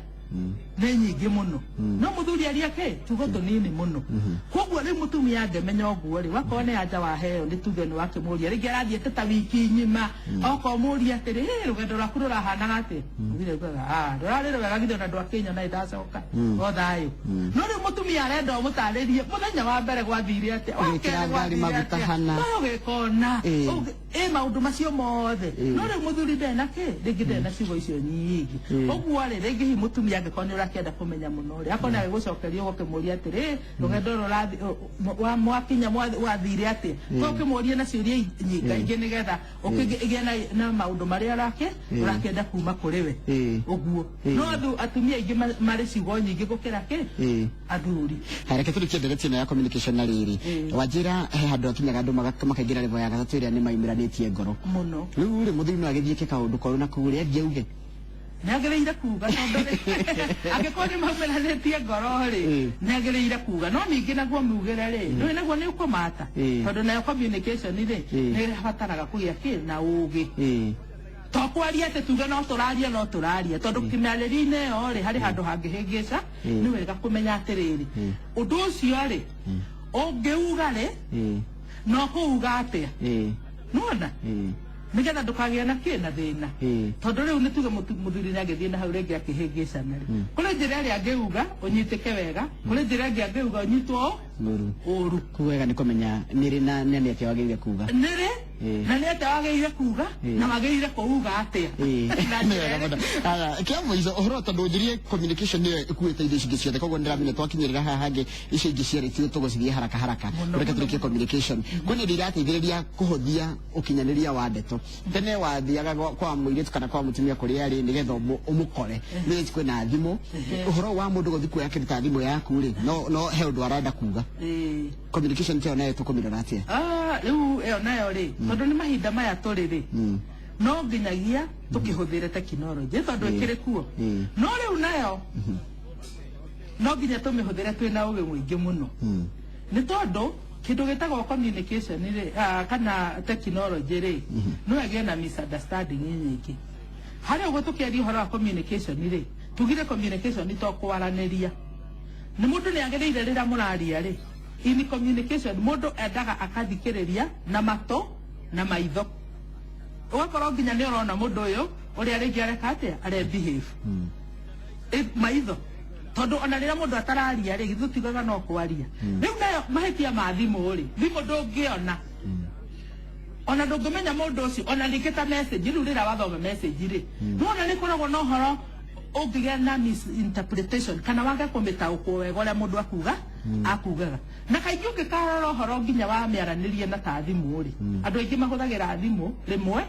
nĩ nyingĩ mũno, no mũthuri aria kĩ tugo tũnini mũno. Koguo rĩu mũtumia angĩmenya ũguo rĩ, wakorwo nĩ anja waheo, nĩ tuge nĩ wakĩmũria rĩngĩ arathiĩte ta wiki ng'ima, okorwo mũria atĩrĩ, "Ĩ, rũgendo rwaku rũrahanaga atĩ?" Mũthuri augaga, "Ah, rũrarĩ rwega, githĩ ona ndwakĩnyona ĩndacoka o thayũ." No rĩu mũtumia arenda ũmũtarĩrie mũthenya wa mbere gwathire atĩa, wa Ũgĩkĩra kerĩ ngari gwathire maguta atĩa, hana. no ũgĩkona ĩ maũndũ macio mothe. No rĩu mũthuri ndena kĩ rĩngĩ ndena ciugo icio nyingĩ. Ũguo rĩ, rĩngĩ hihi mũtumia angĩkorwo nĩ ũrakĩenda kũmenya mũno rĩ, akorwo nĩ agĩgũcokeria ũgũkĩmũria atĩrĩ, rũgendo rũrathi wa mwakinya wathire atĩa, ko ũkĩmũrie na ciũria nyingaingĩ nĩgetha ũkĩgĩe na maũndũ marĩa ũrake ũrakĩenda kuma kũrĩ we. Ũguo no atumia aingĩ marĩ ciugo nyingĩ gũkĩra kĩ athuri. Reke tũrĩkie ndereti ĩno ya communication na rĩrĩ, wanjĩra he handũ akinyaga andũ makaingĩra level ya gatatũ ĩrĩa nĩ maimĩranĩtie ngoro mũno. Rĩu rĩ, mũthuri no agĩthiĩ ke kaũndũ koru na kũu rĩ, athiĩ auge? Nĩ agĩrĩire kuga, tondũ rĩ, angĩkorwo nĩ maumĩranĩtie ngoro rĩ, nĩ agĩrĩire kuga. No ningĩ naguo mugĩre rĩ, ndũĩ naguo nĩ ũkũmata, tondũ nayo communication rĩ, nĩ ĩbataraga kũgĩa kĩ na ũgĩ, to kwaria atĩ tuge no tũraria, no tũraria, tondũ kĩmĩarĩrio-inĩ ĩyo rĩ, harĩ handũ hangĩhĩngĩca. Nĩ wega kũmenya atĩrĩrĩ, ũndũ ũcio rĩ, ũngĩuga rĩ, no kũuga atĩa, nona nigetha ndũkagĩe na kĩ na thĩna, tondũ rĩu nĩ tuge mũthuri nĩ agĩthiĩ na hau rĩngĩ akĩhĩngĩcana rĩ, kũrĩ njĩra ĩrĩa angĩuga ũnyitĩke wega, kũrĩ njĩra ĩngĩ angĩuga ũnyitwo Ũru. Ũru. Koguo wega nĩ kũmenya nĩrĩ na nĩ atĩa wagĩrĩire kuga. Nĩrĩ na nĩ atĩa wagĩrĩire kuga, na wagĩrĩire kũuga atĩa. Na Nĩ njĩra wega ĩrĩkũ. mũno. Aya, kĩa mũico ũhoro, tondũ njĩrie communication nĩyo ĩkuĩte indo ici ingĩ ciothe, koguo nĩndĩramenya twakinyĩrĩra haha hangĩ icio ingĩ cierĩ tũgũcithiĩ haraka haraka. Mũno, Reke mũno. tũrĩkie communication. Kwĩna indo irateithĩrĩria kũhũthia ũkinyanĩria wa ndeto. Tene wathiaga kwa mũirĩtu kana kwa mũtumia kũrĩa arĩ nĩgetha ũmũkore. Nĩ kwĩna thimũ, ũhoro wa mũndũ gũthiĩ kuoya kĩndũ ta thimũ yaku rĩ, no he ũndũ arenda kuga. Communication ĩyo nayo tũkũmĩrora atĩa? Ah, rĩu ĩyo nayo rĩ, tondũ nĩ mahinda maya tũrĩ rĩ, No nginyagia tukihũthĩre tekinoronjĩ tondũ ĩkĩrĩ kuo. No rĩu nayo no nginya tũmĩhũthĩre twĩna ũgĩ mũingĩ mũno, nĩ tondũ kĩndũ gĩtagwo communication rĩ, kana tekinoronjĩ rĩ, no ĩgĩe na misunderstanding nyingĩ. Harĩa ũguo tũkĩaria ũhoro wa communication rĩ, tugire communication to kwaranĩria. Nĩ mũndũ nĩ agĩrĩire rĩrĩa mũraria rĩ, in communication mũndũ endaga akathikĩrĩria na matũ na maitho, ũgakorwo nginya nĩ ũrona mũndũ ũyũ ũrĩa rĩngĩ areka atĩa, are behave. Maitho, tondũ ona rĩrĩa mũndũ atararia rĩ, githĩ tutigaga no kwaria. Rĩu nayo mahĩtia ma thimũ rĩ, thimũ ndũngĩona, ona ndũngĩmenya mũndũ ũcio, ona rĩngĩ ta message rĩu, rĩrĩa wathoma message rĩ, nĩwona nĩ koragwo na ũhoro ũngĩgĩa na misinterpretation kana wage kũmĩtaũkwo wega ũrĩa mũndũ akuga akugaga. Na kaingĩ ũngĩkarora ũhoro nginya wa mĩaranĩrie na ta thimũ rĩ, andũ aingĩ mahũthagĩra thimũ rĩmwe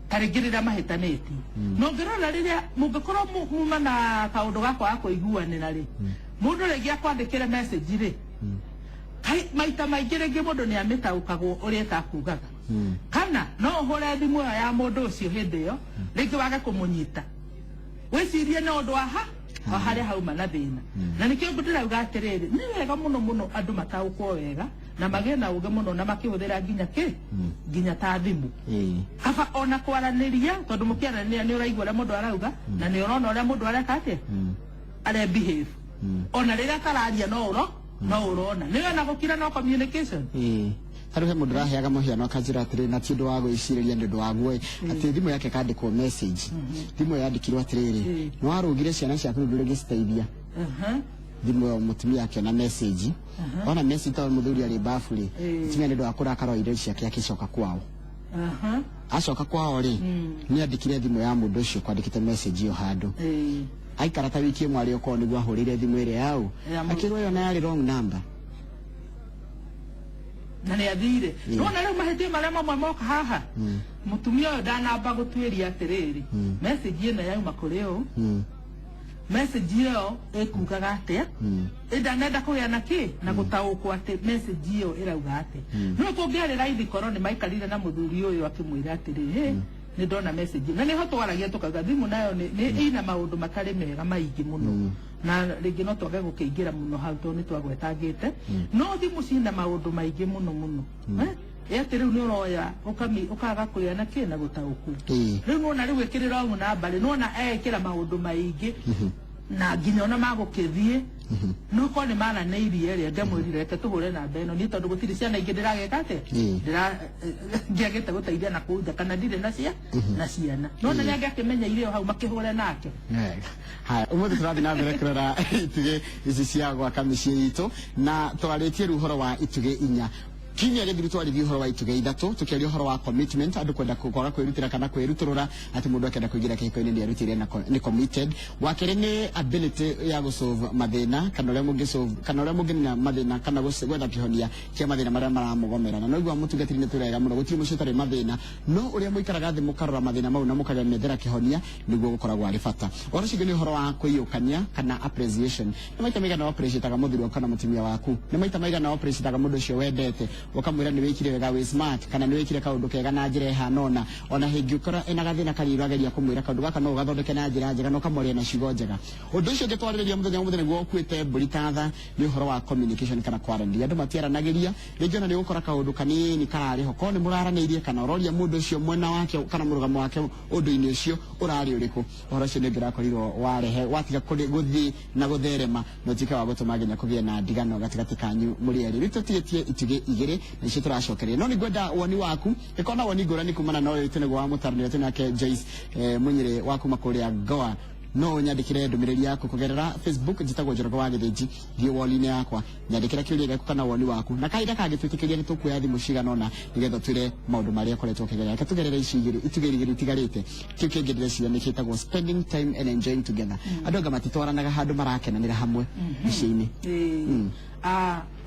ta rĩngĩ rĩrĩa mahĩtanĩtie. Na ũngĩrora rĩrĩa mũngĩkorwo muma na kaũndũ ga kwaga kũiguanĩra rĩ, mũndũ rĩngĩ akwandĩkĩre message rĩ, maita maingĩ rĩngĩ mũndũ nĩ amĩtaũkagwo ũrĩa ĩtakugaga. Kana no ũhũre thimũ ĩyo ya mũndũ ũcio hĩndĩ ĩyo, rĩngĩ wage kũmũnyita, wĩcirie nĩ ũndũ wa ha o harĩa hauma na thĩna. Na nĩkĩo ndĩrauga atĩrĩrĩ, nĩ wega mũno mũno andũ mataũkwo wega na magĩe na ũgĩ mũno na makĩhũthĩra nginya kĩ nginya ta thimũ. Kaba ona kwaranĩria, tondũ mũkĩaranĩria nĩ ũraigua ũrĩa mũndũ arauga na nĩ ũrona ũrĩa mũndũ areka atĩa, are behave. Ona rĩrĩa atararia no ũro no ũrona nĩ wona gũkira no communication. Tarĩu he mũndũ ũraheaga mũhiano akanjĩra atĩrĩ, na ti ũndũ wa gwĩcirĩria, nĩ ũndũ wa guoĩ, atĩ thimũ yake kandĩkwo message, thimũ ĩyo yandĩkirwo atĩrĩrĩ, nĩ warũgire ciana ciaku, rĩu ndũrĩgĩciteithia. Thimũ ĩyo mũtumia akĩona message, ona message tondũ mũthuri arĩ bafu rĩ, mũtumia nĩ ũndũ wa kũrakara oire ciake akĩcoka kwao. Acoka kwao rĩ, nĩ andĩkire thimũ ya mũndũ ũcio kwandĩkĩte message ĩyo handũ. Aikara ta wiki ĩmwe arĩ okorwo nĩguo ahũrĩire thimũ ĩrĩa yau, akĩrwo ĩyo na yarĩ wrong number. Na nĩ athire. Nĩwona rĩu mahĩtia marĩa mamwe moka haha, mũtumia ũyũ ndanamba gũtuĩria atĩrĩrĩ, message ĩno yauma kũrĩ ũũ, message ĩyo ĩkugaga atĩa, ĩndanenda kũgĩa na kĩ na gũtaũkwo atĩ message ĩyo ĩrauga atĩa. No kũngĩarĩ raithi korwo nĩ maikarire na mũthuri ũyũ akĩmwĩra atĩrĩ, "Hĩ, nĩ ndona message." Na nĩho twaragia tũkauga thimũ nayo nĩ ina maũndũ matarĩ mega maingĩ mũno, na rĩngĩ no twage gũkĩingĩra mũno hau tondũ nĩ twagwetangĩte. No thimũ cina maũndũ maingĩ mũno mũno. Ĩ atĩ rĩu nĩ ũroya ũkaga kũgĩa na kĩ na gũtaũkwo. Rĩu nĩwona rĩu ĩkĩrĩ wrong number rĩ, nĩwona ekĩra maũndũ maingĩ na nginya ona magũkĩthiĩ no korwo nĩ maranĩirie rĩ, ngemwĩrire reke tũhũre namba ĩno niĩ, tondũ gũtirĩ ciana ingĩ ndĩrageka atĩa, ndĩra ngĩagĩte gũteithia na kũu nja kana ndirĩ na cia na ciana, nona nĩ angĩakĩmenyeire o hau makĩhũre nake. Wega. Haya, ũmũthĩ tũrathiĩ na mbere kũrora itugĩ ici cia gwaka mĩciĩ itũ, na twarĩtie rĩu ũhoro wa itugĩ inya. Kiumia gĩthiru twarithia ũhoro wa itugĩ ithatũ, tũkĩaria ũhoro wa commitment, andũ kwenda kwaga kwĩrutĩra kana kwĩrutũrũra, atĩ mũndũ akĩenda kũingĩra kĩhiko-inĩ nĩ erutĩire na nĩ committed. Wa kerĩ nĩ ability ya gũsolve mathĩna, kana ũrĩa mũngĩsolve, kana ũrĩa mũngĩnina mathĩna, kana gwetha kĩhonia kĩa mathĩna marĩa maramũgomera. Na noigua mũtungatĩri nĩ tũrega mũno, gũtirĩ mũciĩ ũtarĩ mathĩna, no ũrĩa mũikaraga thĩ mũkarora mathĩna mau na mũkagemethera kĩhonia nĩguo gũkoragwo arĩ bata. Ũhoro ũcio ũngĩ nĩ ũhoro wa kwĩyũkania kana appreciation. Nĩ maita maigana appreciataga mũthuri waku kana mũtumia waku? Nĩ maita maigana appreciataga mũndũ ũcio wendete, ũkamwĩra nĩ wĩkire wega, wĩ smart, kana nĩ wĩkire kaũndũ kega na njĩra ĩhana ũna, ona hĩngĩ ũkora ĩna gathĩna kanini ũrageria kũmwĩra kaũndũ gaka no ũgathondeke na njĩra njega na ũkamwaria na ciugo njega. Ũndũ ũcio ũngĩ twarĩrĩria mũthenya ũmũthĩ nĩguo ũkuĩte mbũri ta tha nĩ ũhoro wa communication kana kwaranĩria. Andũ matiaranagĩria, rĩngĩ ona nĩ ũgũkora kaũndũ kanini kararĩ ho, korwo nĩ mũraranĩirie kana ũroria mũndũ ũcio mwena wake kana mũrũgamo wake ũndũ-inĩ ũcio ũrarĩ ũrĩkũ, ũhoro ũcio nĩ ũngĩrakorirwo warehe watiga gũthiĩ na gũtherema na ũtuĩke wa gũtũma nginya kũgĩe na ndigano gatagatĩ kanyu mũrĩ erĩ. Rĩu tũtigĩtie itugĩ igĩrĩ na icio tũracokeria, no nĩ ngwenda woni waku ĩkorwo na woni ngũrani kumana na ũyũ tũnĩguo wa mũtaranĩria twĩnake Joyce Munyĩrĩ wa kuma kũrĩa Goa. No ũnyandĩkĩre ndũmĩrĩri yaku kũgerera Facebook, njĩtagwo Njoroge wa Gĩthĩnji. Thiĩ wall-inĩ yakwa, nyandĩkĩra kĩũria gĩaku kana woni waku, na kahinda kangĩtwĩtĩkĩria nĩ tũkuoya thimũ cigana ũna nĩgetha twĩre maũndũ marĩa ũkoretwo ũkĩgerera. Reke tũgerere ici igĩrĩ, itugĩ igĩrĩ itigarĩte. Kĩu kĩngĩ ndĩreciria nĩ gĩtagwo spending time and enjoying together. Andũ anga matitwaranaga handũ marakenanĩra hamwe mĩciĩ-inĩ.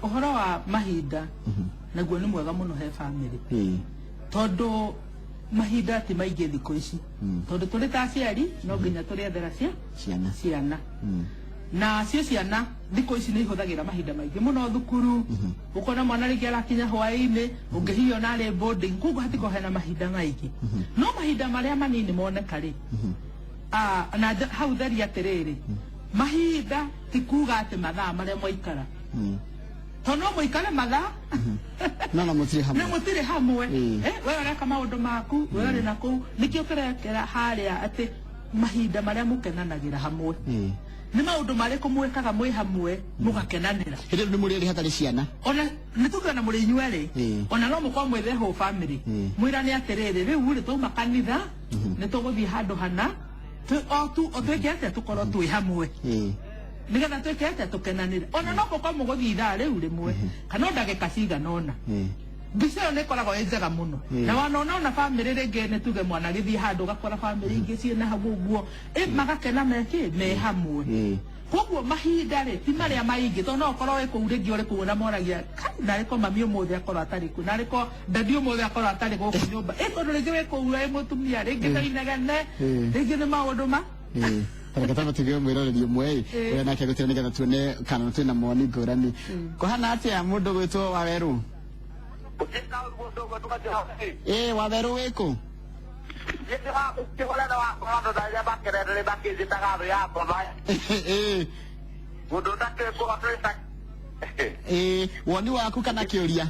Ũhoro wa mahinda naguo nĩ mwega mũno he family, tondũ mahinda ti maingĩ thikũ ici, tondũ tũrĩ ta aciari no nginya tũrĩethera ciana. Ciana. Na cio ciana thikũ ici nĩ ihũthagĩra mahinda maingĩ mũno thukuru, ũkona mwana rĩngĩ arakinya hwaĩ-inĩ, ũngĩhihi ona arĩ boarding, koguo hatikoragwo hena mahinda maingĩ. No mahinda marĩa manini moneka rĩ, na hau theria atĩrĩrĩ, mahinda ti kuga atĩ mathaa marĩa mwaikara, tondũ no mũikare mathaa no mũtirĩ hamwe. Nĩ mũtirĩ hamwe. We ũreka maũndũ maku, we ũrĩ na kũu, nĩkĩo kĩrekera harĩa atĩ mahinda marĩa mũkenanagĩra hamwe. Nĩ maũndũ marĩkũ mwĩkaga mwĩ hamwe mũgakenanĩra? Hĩndĩ ĩyo nĩ mũrĩ erĩ hatarĩ ciana. Ona nĩ tuge na mũrĩ inyuĩ erĩ, ona no mũkorwo mwĩ the whole family, mwĩrane atĩrĩrĩ, rĩu rĩ twauma kanitha nĩ tũgũthiĩ handũ hana o twĩke atĩa tũkorwo twĩ hamwe, nĩgetha twĩke atĩa tũkenanĩre. Ona no mũkorwo mũgũthiĩ ithaa rĩu rĩmwe kana o ndagĩka cigana ũna. Mbica ĩyo nĩ ĩkoragwo ĩ njega mũno. Na wanona ona bamĩrĩ rĩngĩ nĩ tuge mwana agĩthiĩ handũ ũgakora bamĩrĩ ingĩ ciĩna hau ũguo, magakena mekĩ me hamwe. Koguo mahinda rĩ ti marĩa maingĩ, tondũ no ũkorwo wĩ kũu rĩngĩ ũrĩ kũu na moragia kai narĩ ko mami ũmũthĩ akorwo atarĩ kuo, narĩ ko dadi ũmũthĩ akorwo atarĩ gũkũ nyũmba, tondũ rĩngĩ wĩ kũu wĩ mũtumia, rĩngĩ nĩ inegene, rĩngĩ nĩ maũndũ ma Tareke twambe tũgĩe mwĩroreri ũmwe ĩ, ũrĩa nake gũtĩra nĩgetha tuone kana twĩna mawoni ngũrani. Kũhana atĩa mũndũ gwĩtwo Wawerũ? Ĩ Wawerũ wĩkũ? Ĩ woni waku kana kĩũria?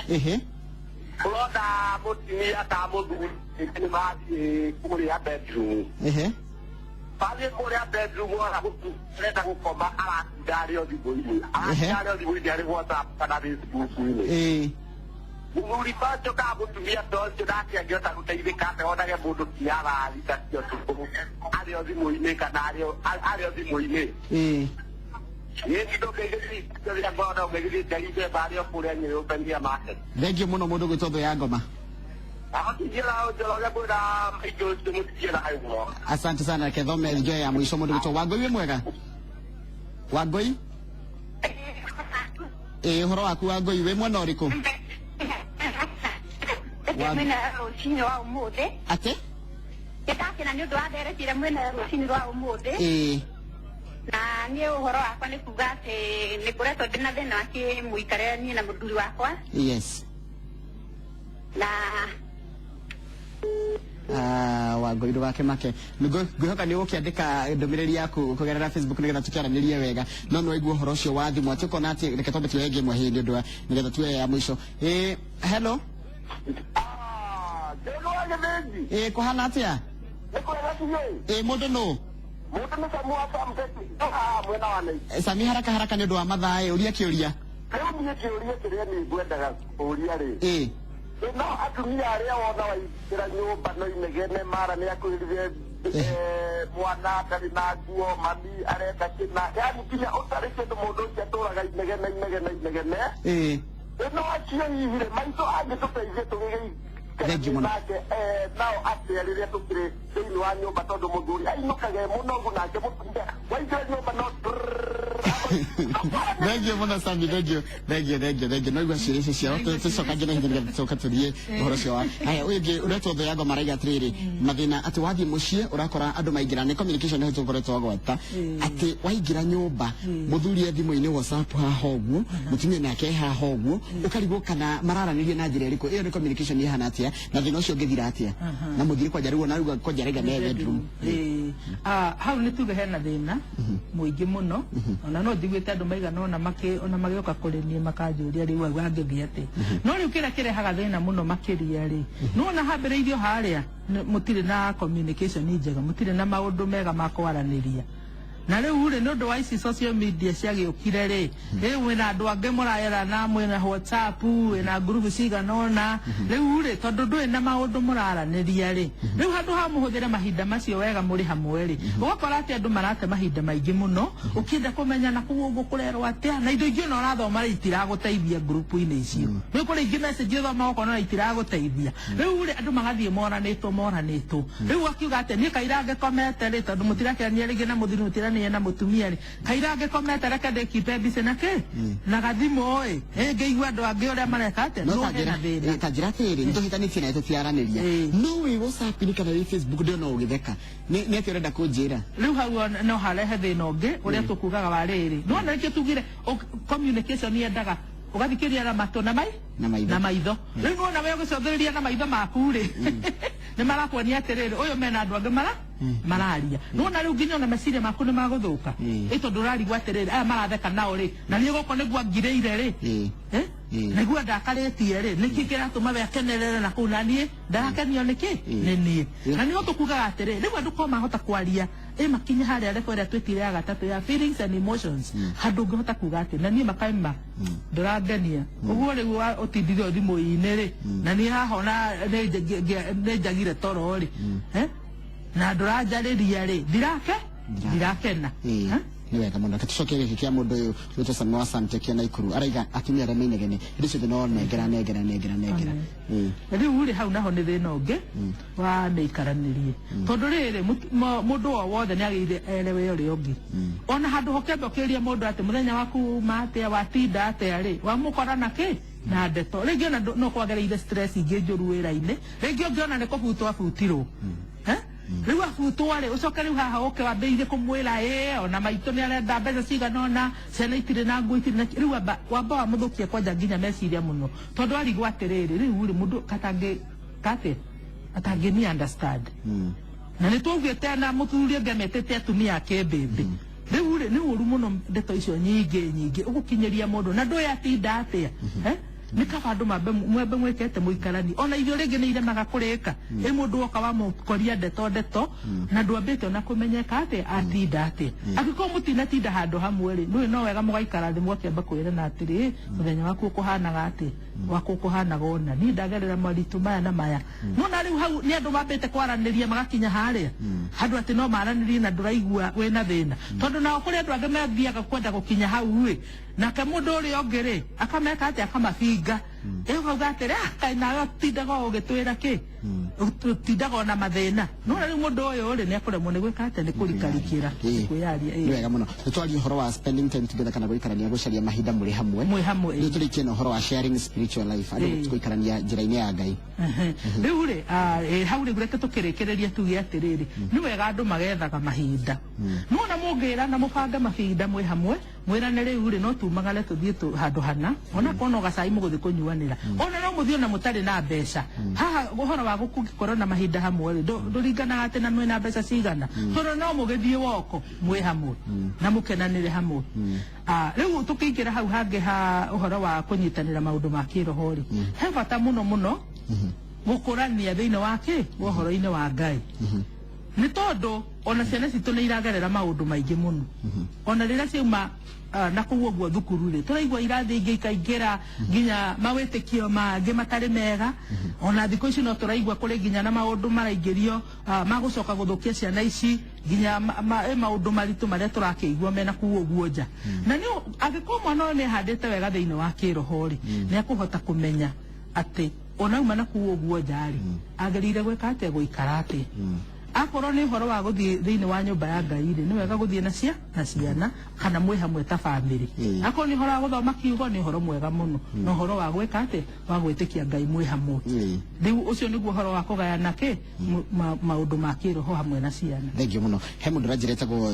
Ehe. Ũrona mũtumia ta mũthuri nĩ mathiĩ kũrĩa bedroom. Ehe. Mathiĩ kũrĩa bedroom ona arenda gũkoma aratinda arĩ o thimũ-inĩ. Aratinda arĩ o thimũ-inĩ arĩ WhatsApp kana Facebook-inĩ. Mũthuri ta ũcio kana mũtumia ta ũcio nake angĩhota gũteithĩka atĩa onage mũndũ ti ararita cio ũtukũ arĩ o thimũ-inĩ kana arĩ o thimũ-inĩ. Thengiũ mũno mũndũ gwĩtwo Thũ ya Ngoma. Asante sana, reke thome njoe ya mũico mũndũ gwĩtwo Wangũi. Wĩ mwega Wangũi? Ĩ ũhoro waku Wangũi, wĩ mwena ũrĩkũ? Mwena rũcinĩ rwa ũmũthĩ. Atĩ? Nĩndakena nĩ ũndũ wa ndereti ĩrĩa mwĩnayo rũcinĩ rwa ũmũthĩ. Na niĩ ũhoro wakwa nĩ kuga atĩ nĩ ngoretwo ndĩna thĩna wa kĩmũikarĩre niĩ na mũthuri wakwa. Yes. Na Wangũi ndũgakĩmake, ngwĩhoka nĩ ũgũkĩandĩka ndũmĩrĩri yaku kũgerera Facebook nĩgetha tũkĩaranĩrie wega. No nĩ waigua ũhoro ũcio wa thimũ atĩ ũkona atĩ reke twambe tuoye ĩngĩ ĩmwe hĩndĩ nĩ ũndũ wa nĩgetha tuoye ya mũico. Hello. Kũhana atĩa? Mũndũ nũ? Sami, haraka haraka nĩ ũndũ wa mathaa, ũria kĩũria. No atumia arĩa wona waingĩra nyũmba no inegene mara nĩ akwĩrire mwana ndarĩ na nguo, mami arenda kĩna, yani nginya ũtarĩ kĩndũ mũndũ ũcio atũraga inegene inegene inegene. No acio hihi rĩ maitũ angĩtũteithie Thengiũ mũno. Nake nao atĩa rĩrĩa tũkĩrĩ thĩinĩ wa nyũmba, tondũ mũthuri ainũkage mũnogu nake mũtumia waingĩra nyũmba no Thengiũ mũno Sami, thengiũ thengiũ thengiũ thengiũ. No igua ciũria icio ciao tũcokangie na ihinda nĩgetha tũcoke tũrie ũhoro ũcio wa haya. Ũyũ ũngĩ ũretwo Thũ ya Ngoma araiga atĩrĩrĩ, mathĩna atĩ wathiĩ mũciĩ ũrakora andũ maingĩra nĩ communication nĩho tũkoretwo gwata atĩ waingĩra nyũmba mũthuri e thimũ-inĩ WhatsApp haha ũguo, mũtumia nake haha ũguo, ũkarigwo kana mararanĩria na njĩra ĩrĩkũ. Ĩyo nĩ communication ĩhana atĩa na thĩna ũcio ũngĩthira atĩa? Na mũthire kwanja rĩu ona rĩu kwanja raiga nĩ bedroom. Hau nĩ tuge hena thĩna mũingĩ mũno. Ona no njiguĩte andũ maigana ũna ona magĩũka kũrĩ niĩ makanjũria rĩu hau angĩthiĩ atĩa. No rĩu kĩrĩa kĩrehaga thĩna mũno makĩria rĩ, nĩwona hambĩrĩirio harĩa mũtirĩ na communication njega, mũtirĩ na maũndũ mega ma kwaranĩria. Na rĩu rĩ nĩ ũndũ wa ici social media ciagĩũkire rĩ, rĩu mwĩna andũ angĩ mũrayarana, mwĩna WhatsApp, wĩna ngurubu cigana ũna. Rĩu rĩ tondũ ndũrĩ na maũndũ mũraranĩria rĩ, rĩu handũ ha mũhũthĩre mahinda macio wega mũrĩ hamwe rĩ, ũgakora atĩ andũ marate mahinda maingĩ mũno ũkĩenda kũmenya na kũu ũguo kũrerwo atĩa, na indo ingĩ ona ũrathoma rĩ itiragũteithia ngurubu-inĩ icio. Rĩu kũrĩ ingĩ message ũthoma ũkona ona itiragũteithia. Rĩu rĩ andũ magathiĩ moranĩtwo moranĩtwo. Rĩu akiuga atĩ niĩ kaira ngĩkomete rĩ, tondũ mũtirakĩrania rĩngĩ na mũthuri mũtirania tũhikanĩtie na mũtumia rĩ kaira angĩkomete reke ndĩkipe mbica na kĩ na gathimũ ĩ ĩngĩigua andũ angĩ ũrĩa mareka atĩa no no ta hena thĩna ta njĩra atĩrĩrĩ nĩ tũhĩtanĩtie nawe tũtiaranĩria no wĩ WhatsApp-inĩ kana wĩ Facebook ndĩona ũgĩtheka nĩ atĩa ũrenda kũnjĩra rĩu hau no harehe thĩna ũngĩ ũrĩa tũkugaga wa rĩrĩ nĩwona nĩkĩo tugire communication yendaga ũgathikĩrĩria na matũ na mai na maitho rĩu nĩwona we ũgĩcũthĩrĩria na maitho maku rĩ nĩ marakuonia atĩrĩrĩ ũyũ mena andũ angĩ mararia nĩwona rĩu nginya ona meciria maku nĩ magũthũka ĩ tondũ ũrarigwo atĩrĩrĩ aya maratheka nao rĩ na niĩ gũkũ nĩguo ngirĩire rĩ nĩguo ndakarĩtie rĩ nĩkĩ kĩratũma we akenerere na kũu na niĩ ndarakenio nĩkĩ nĩ niĩ na nĩho tũkugaga atĩrĩ rĩu andũ korwo mahota kwaria ĩ makinye harĩa level ĩrĩa twĩtire ya gatatũ ya feelings and emotions handũ ũngĩhota kuga atĩ na niĩ makaima ndũrangenia ũguo rĩu ũtindire thimũ-inĩ rĩ na niĩ haha ona nĩ njagire toro rĩ na ndũranjarĩria rĩ ndirakena nĩ wega mũno tũcoke gĩkĩ kĩa mũndũ ũyũ wĩtwo Samuel Asante kĩa Naikuru araiga atumia arĩa mainegene hĩndĩ ciothe no nengera nengera nengera nengera rĩu rĩ hau naho nĩ thĩna ũngĩ wa mĩikaranĩrie tondũ rĩrĩ mũndũ o wothe nĩ agĩrĩire erewe ũrĩa ũngĩ ona handũ hokembe ũkĩũria mũndũ atĩ mũthenya waku uma atĩa watinda atĩa rĩ wamũkora na kĩ na ndeto rĩngĩ ona no kwagereire stress ingĩ njũru wĩra-inĩ rĩngĩ ũngĩona nĩ kũbutwo abutirwo rĩu abutwo rĩ ũcoke rĩu haha ũke wambĩrĩirie kũmwĩra ĩ ona maitũ nĩ arenda mbeca cigana ũna ciana itirĩ na nguo itirĩ na rĩu wamba wamũthũkia kwanja nginya meciria mũno tondũ arigwo atĩrĩrĩ rĩu rĩ mũndũ atangĩ understand na nĩ twaugĩte na mũthuri ũngĩ ametĩte atumia a kĩmbĩmbĩ rĩu rĩ nĩ ũru mũno ndeto icio nyingĩ nyingĩ ũgũkinyĩria mũndũ na ndũĩ atinda atĩa nĩ kaba andũ mambe mwembe mwĩkete mũikarani ona irio rĩngĩ nĩ iremaga kũrĩka ĩ mũndũ woka wamũkoria ndeto ndeto na ndwambĩte ona kũmenyeka atĩa atinda atĩa angĩkorwo mũtinatinda handũ hamwe rĩ nĩũĩ no wega mũgaikara thĩ mũgakĩamba kwĩrana atĩrĩ mũthenya waku ũkũhanaga atĩa waku ũkũhanaga ũna niĩ ndagerera moritũ maya na maya nona rĩu hau nĩ andũ mambĩte kwaranĩria magakinya harĩa handũ atĩ no maranĩrie na ndũraigua wĩna thĩna tondũ nao kũrĩ andũ angĩ mathiaga kwenda gũkinya hau ĩ nake mũndũ ũrĩa ũngĩ rĩ akameka atĩa akamabinga ĩkauga atĩrĩ kaĩ nawe ũtindaga ũgĩtwĩra kĩ ũtindaga ona mathĩna nona rĩu mũndũ ũyũ rĩ nĩ akũremwo nĩ gwĩka atĩa nĩ kũrikarikĩra kwĩyaria nĩ wega mũno nĩ twarie ũhoro wa spending time together kana gũikarania gũcaria mahinda mũrĩ hamwe mwĩ hamwe rĩu tũrĩkie na ũhoro wa sharing spiritual life andũ gũikarania njĩra-inĩ ya Ngai rĩu rĩ hau rĩu reke tũkĩrĩkĩrĩria tuge atĩrĩrĩ nĩ wega andũ magethaga mahinda nona mũngĩra na mũbange mahinda mwĩ hamwe mwĩrane rĩu rĩ no tumagare tũthiĩ handũ hana ona korwo no gacai mũgũthiĩ kũnyuanĩra ona no mũthiĩ ona mũtarĩ na mbeca haha ũhoro wa gũkorwo na mahinda hamwe rĩ ndũringanaga atĩ na mwĩna mbeca cigana tondũ no mũgĩthiĩ woko mwĩ hamwe na mũkenanĩre hamwe rĩu tũkĩingĩra hau hangĩ ha ũhoro wa kũnyitanĩra maũndũ ma kĩroho rĩ he bata mũno mũno gũkũrania thĩinĩ wa kĩ ũhoro-inĩ wa Ngai nĩ tondũ ona ciana citũ nĩ iragerera maũndũ maingĩ mũno ona rĩrĩa ciauma na kũu ũguo thukuru rĩ tũraigua irathiĩ ingĩ ikaingĩra nginya mawĩtĩkio mangĩ matarĩ mega ona thikũ ici no tũraigua kũrĩ nginya na maũndũ maraingĩrio magũcoka gũthũkia ciana ici nginya maũndũ maritũ marĩa tũrakĩigua mena kũu ũguo nja na nĩ angĩkorwo mwana ũyũ nĩ ahandĩte wega thĩinĩ wa kĩroho rĩ nĩ akũhota kũmenya atĩ onauma na kũu ũguo nja rĩ agĩrĩire gwĩka atĩa gũikara atĩa akorwo nĩ ũhoro wa gũthiĩ thĩinĩ wa nyũmba ya Ngai rĩ nĩ wega gũthiĩ na ciana kana mwĩ hamwe ta bamĩrĩ akorwo nĩ ũhoro wa gũthoma kiugo nĩ ũhoro mwega mũno na ũhoro wa gwĩka atĩ wa gwĩtĩkia Ngai mwĩ hamwe rĩu ũcio nĩguo ũhoro wa kũgayana kĩ maũndũ ma kĩroho hamwe na ciana thank you mũno he mũndũ ũranjĩra etagwo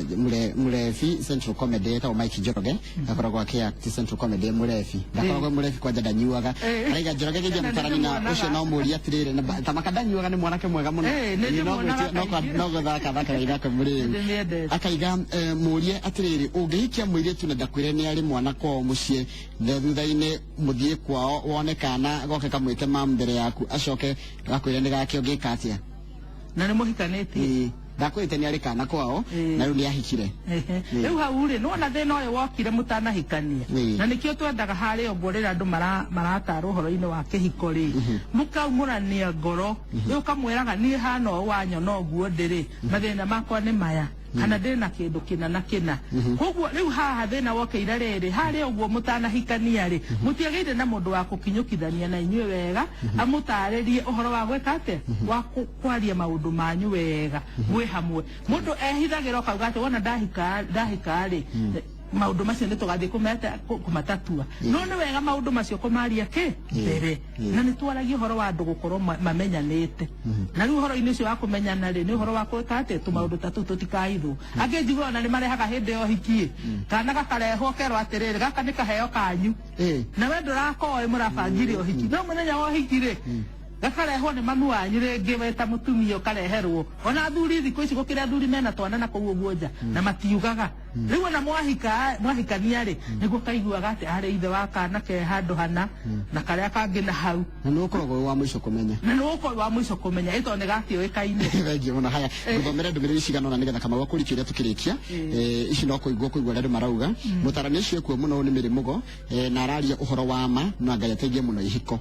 Mũrebi Central Comedy etagwo Mike Njoroge akoragwo akĩ-act Central Comedy Mũrebi ndakoragwo Mũrebi kwanja ndanyuaga araiga Njoroge geithia mũtarani na ũcio no mũũrie atĩrĩrĩ ta maka ndanyuaga nĩ mwanake mwega mũno no gũthaka thakaga ithako mũrĩu akaiga mũũrie atĩrĩrĩ ũngĩhikia mũirĩtu na ndakwĩre nĩ arĩ mwana kwao mũciĩ thutha-inĩ mũthiĩ kwao wone kana goke kamwĩte mam mbere yaku acoke gakwĩre nĩ gake ũngĩka atĩa na nĩ mũhikanĩtie ndakwĩrĩte nĩ arĩ kana kwao na rĩu nĩ ahikire rĩu hau rĩ nĩwona thĩna ũyũ wokire mũtanahikania na nĩkĩo twendaga harĩa ũguo rĩrĩa andũ maratarwo ũhoro-inĩ wa kĩhiko rĩ mũkaumũrania ngoro rĩu ũkamwĩraga niĩ hana ũũ wanyona ũguo ndĩrĩ mathĩna makwa nĩ maya Kana ndĩna kĩndũ kĩna na kĩna. Koguo rĩu haha thĩna wokeire rĩrĩ, harĩa ũguo mũtanahikania rĩ, mũtiagĩire na mũndũ wa gũkinyũkithania na inyuĩ wega, amũtarĩrie ũhoro wa gwĩka atĩa, wa kwaria maũndũ manyu wega mwĩ hamwe. Mũndũ ehithagĩra ũkauga atĩ wona ndahika rĩ, maũndũ macio nĩ tũgathiĩ kũmatatua. No nĩ wega maũndũ macio kũmaria kĩ mbere, na nĩ twaragia ũhoro wa andũ gũkorwo mamenyanĩte. Na rĩu ũhoro-inĩ ũcio wa kũmenyana rĩ, nĩ ũhoro wa gwĩka atĩ tũmaũndũ ta tũu tũtikahithwo. Angĩ njiguaga ona nĩ marehaga hĩndĩ ya ũhiki, kana gakarehwo kerwo atĩrĩrĩ, gaka nĩ kaheo kanyu, na we ndũrakoĩ mũrabangire ũhiki, no mũthenya wa ũhiki rĩ, gakarehwo nĩ mami wanyu rĩngĩ we ta mũtumia ũkareherwo. Ona athuri thikũ ici gũkĩrĩ athuri mena twana na kũu ũguo nja, na matiugaga. Rĩu ona mwahikania rĩ, nĩguo kaiguaga atĩ arĩ ithe wa kana ke handũ hana, na karĩa kangĩ na hau. Na nĩ ũkoragwo wĩ wa mũico kũmenya. Na nĩ ũkoragwo wa mũico kũmenya, ĩ tondũ nĩ gakĩũĩkaine. Thengiũ mũno. Haya, ngũthomere ndũmĩrĩri cigana ũna nĩgetha Kamau akũrikie ũrĩa tũkĩrĩkia. Ici no kũigua ũrĩa andũ marauga. Mũtarani ũcio ekuo mũno nĩ Mary Mũgo, na araria ũhoro wa ma, na Ngai ateithie mũno ihiko.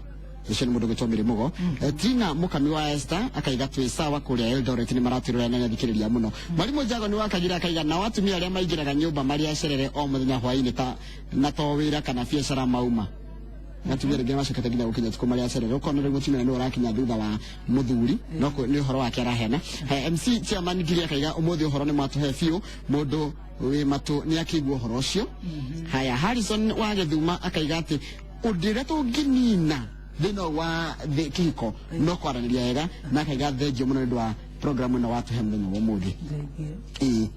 Ũcio nĩ mũndũ ũgwĩtwo Mary Mũgo. Tina Mũkami wa Esther akaiga twĩ sawa kũrĩa Eldoret, nĩ maratwĩrorera na nĩathikĩrĩria mũno. Mwarimũ Jago nĩ wakagira akaiga nao atumia arĩa maingĩraga nyũmba marĩ acerere o mũthenya hwaĩ-inĩ ta na to wĩra kana biacara mauma. Atumia rĩngĩ macokete nginya gũkinya ũtukũ marĩ acerere, ũkona rĩu mũtumia nĩwe ũrakinya thutha wa mũthuri, no nĩ ũhoro wake araheana. MC Chairman Ngiri akaiga ũmũthĩ ũhoro nĩ mwatũhe biũ, mũndũ wĩ matũ nĩ akĩigua ũhoro ũcio. Haya, Harrison wa Gĩthuma akaiga atĩ ũndũ ũrĩa tũngĩnina thĩna wa kĩhiko no kwaranĩria wega, na akaiga thengiũ mũno nĩ ũndũ wa program ĩno watũhe mũthenya wa ũmũthĩ.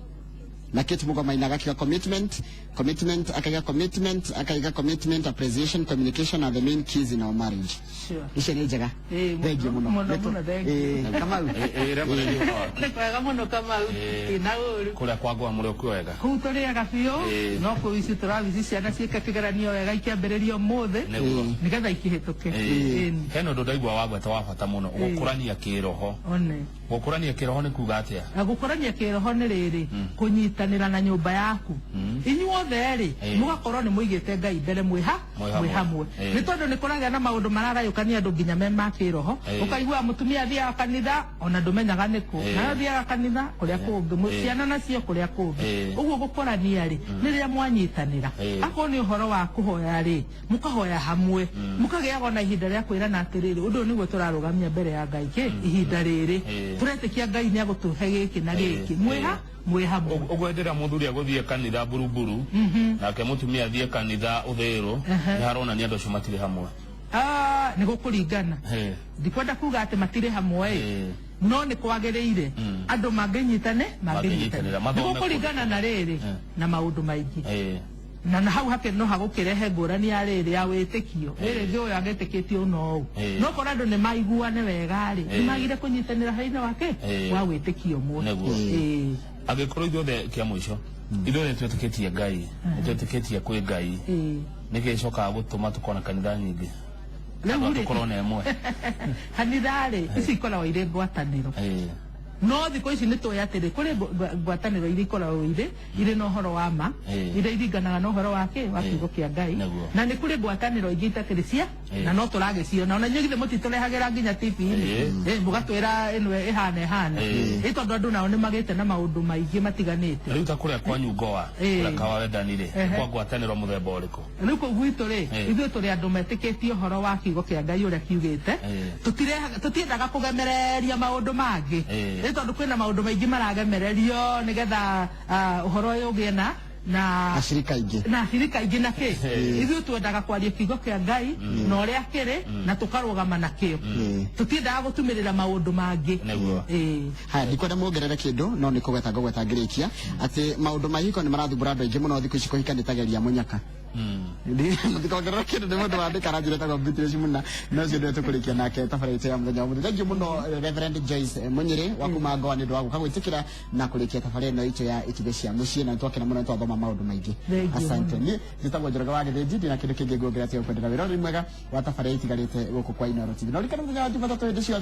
Na Kate Mũgo Maina agakiuga commitment, commitment, akaiga commitment, akaiga commitment, appreciation, communication are the main keys in our marriage. Icio nĩ njega. Thengiũ mũno. Mũno, thengiũ. Kamau. Nĩ kwega mũno Kamau. Ina ũru. Kũrĩa kwa Ngwa mũrĩ okuo wega. Kũu tũrĩaga biũ, no kũu ici tũrabici ciana ciĩke kĩgeranio wega ikĩambĩrĩria ũmũthĩ, nĩgetha ikĩhĩtũke. Hena ũndũ ndaigua wagweta wa bata mũno, gũkũrania kĩroho. Gũkũrania kĩroho nĩ kuga atĩa? Gũkũrania kĩroho nĩ rĩrĩ, kũnyitanĩra na nyũmba yaku. Inyuothe rĩ, mũgakorwo nĩ mũigĩte Ngai mbere mwĩ hamwe. Nĩ tondũ nĩ kũragĩa na maũndũ maragayũkania andũ nginya me ma kĩroho. Ũkaigua mũtumia athiaga kanitha ona ndũmenyaga nĩkũ, nayo athiaga kanitha kũrĩa kũngĩ, ciana nacio kũrĩa kũngĩ. Ũguo gũkũrania rĩ, nĩ rĩrĩa mwanyitanĩra. Akorwo nĩ ũhoro wa kũhoya rĩ, mũkahoya hamwe, mũkagĩaga ona ihinda rĩa kwĩrana atĩrĩrĩ, ũndũ ũyũ nĩguo tũrarũgamia mbere ya Ngai kĩ ihinda rĩrĩ. Tũretĩkia Ngai nĩ agũtũhe gĩkĩ na gĩkĩ. Mwĩ hamwe. Ũguo hĩndĩ ĩrĩa mũthuri agũthiĩ kanitha buruburu, nake mũtumia athiĩ kanitha ũthĩĩrũ, nĩ haronania andũ acio matirĩ hamwe. Nĩ gũkũringana. Ndikwenda kuga atĩ matirĩ hamwe ĩ, no nĩ kwagĩrĩire andũ mangĩnyitane, mangĩnyitanĩra. Nĩ gũkũringana na rĩrĩ na maũndũ maingĩ. Na hau hake no hagũkĩrehe ngũrani ya rĩrĩ ya wĩtĩkio. Rĩrĩ ngĩ ũyũ agĩtĩkĩtie ũna ũũ. No korwo andũ nĩ maiguane wega rĩ, nĩ magire kũnyitanĩra haina wake wa wĩtĩkio ũmwe. Angĩkorwo ithuothe kĩa mũico, ithuothe twĩtĩkĩtie Ngai, twĩtĩkĩtie kwĩ Ngai, nĩkĩ gĩcokaga gũtũma tũkorwo na kanitha nyingĩ? Rĩu rĩ, tũkorwo na ĩmwe. Kanitha rĩ, ici ikoragwo irĩ ngwatanĩro. No thikũ ici nĩ tũĩ atĩrĩ, kũrĩ ngwatanĩro iria ikoragwo irĩ na ũhoro wa ma, iria iringanaga na ũhoro wa kĩ, wa kiugo kĩa Ngai. Na nĩ kũrĩ ngwatanĩro ingĩ itakĩrĩ cia, na no tũragĩciona. Ona inyuĩ githĩ mũtitũrehagĩra nginya TV-inĩ, mũgatwĩra ĩno ĩhana ĩhana. Ĩ tondũ andũ nao nĩ magĩte na maũndũ maingĩ matiganĩte. Rĩu ta kũrĩa kwanyu Ngoa, kũrĩa Kawawendani rĩ, kwa ngwatanĩro mũthemba ũrĩkũ? Rĩu kũu gwitũ rĩ, ithuĩ tũrĩ andũ metĩkĩtie ũhoro wa kiugo kĩa Ngai ũrĩa kiugĩte. Tũtiendaga kũgemereria maũndũ mangĩ. Nĩ tondũ kwĩna maũndũ maingĩ maragemererio nĩgetha ũhoro ũyũ ũgĩe na ashirika aingĩ. Na ashirika aingĩ na kĩ. Ithuĩ twendaga kwaria kiugo kĩa Ngai na ũrĩa kĩrĩ, na tũkarũgama nakĩo. Tũtiendaga gũtumĩrĩra maũndũ mangĩ. Haya, ndikwenda muongerere kĩndũ, no nĩ kũgweta ngũgweta ngĩrĩkia atĩ maũndũ ma ihiko nĩ marathumbũra andũ aingĩ mũno thikũ ici, kũhika nĩ tageria mũnyaka. Ndikongerera kĩndũ nĩ mũndũ wandĩka aranjĩra etagwo Beatrice Muna, no ũcio nĩwe tũkũrĩkia nake tabarĩra itũ ya mũthenya wa ũmũthĩ. Thank you mũno Reverend Joyce Munyĩrĩ wa kuma Ngoa nĩ ũndũ wa gũka gwĩtĩkĩra na kũrĩkia tabarĩra ĩno itũ ya itugĩ cia mũciĩ, na nĩtwakena mũno nĩtwathoma maũndũ maingĩ. Asante. Niĩ njĩtagwo Njoroge wa Gĩthĩnji, ndina kĩndũ kĩngĩ nguongerera tiga kwendera wĩra ũrĩ mwega wa tabarĩra itigarĩte gũkũ kwa Inooro TV. Na ũririkane mũthenya wa Jumatatũ hĩndĩ ciothe.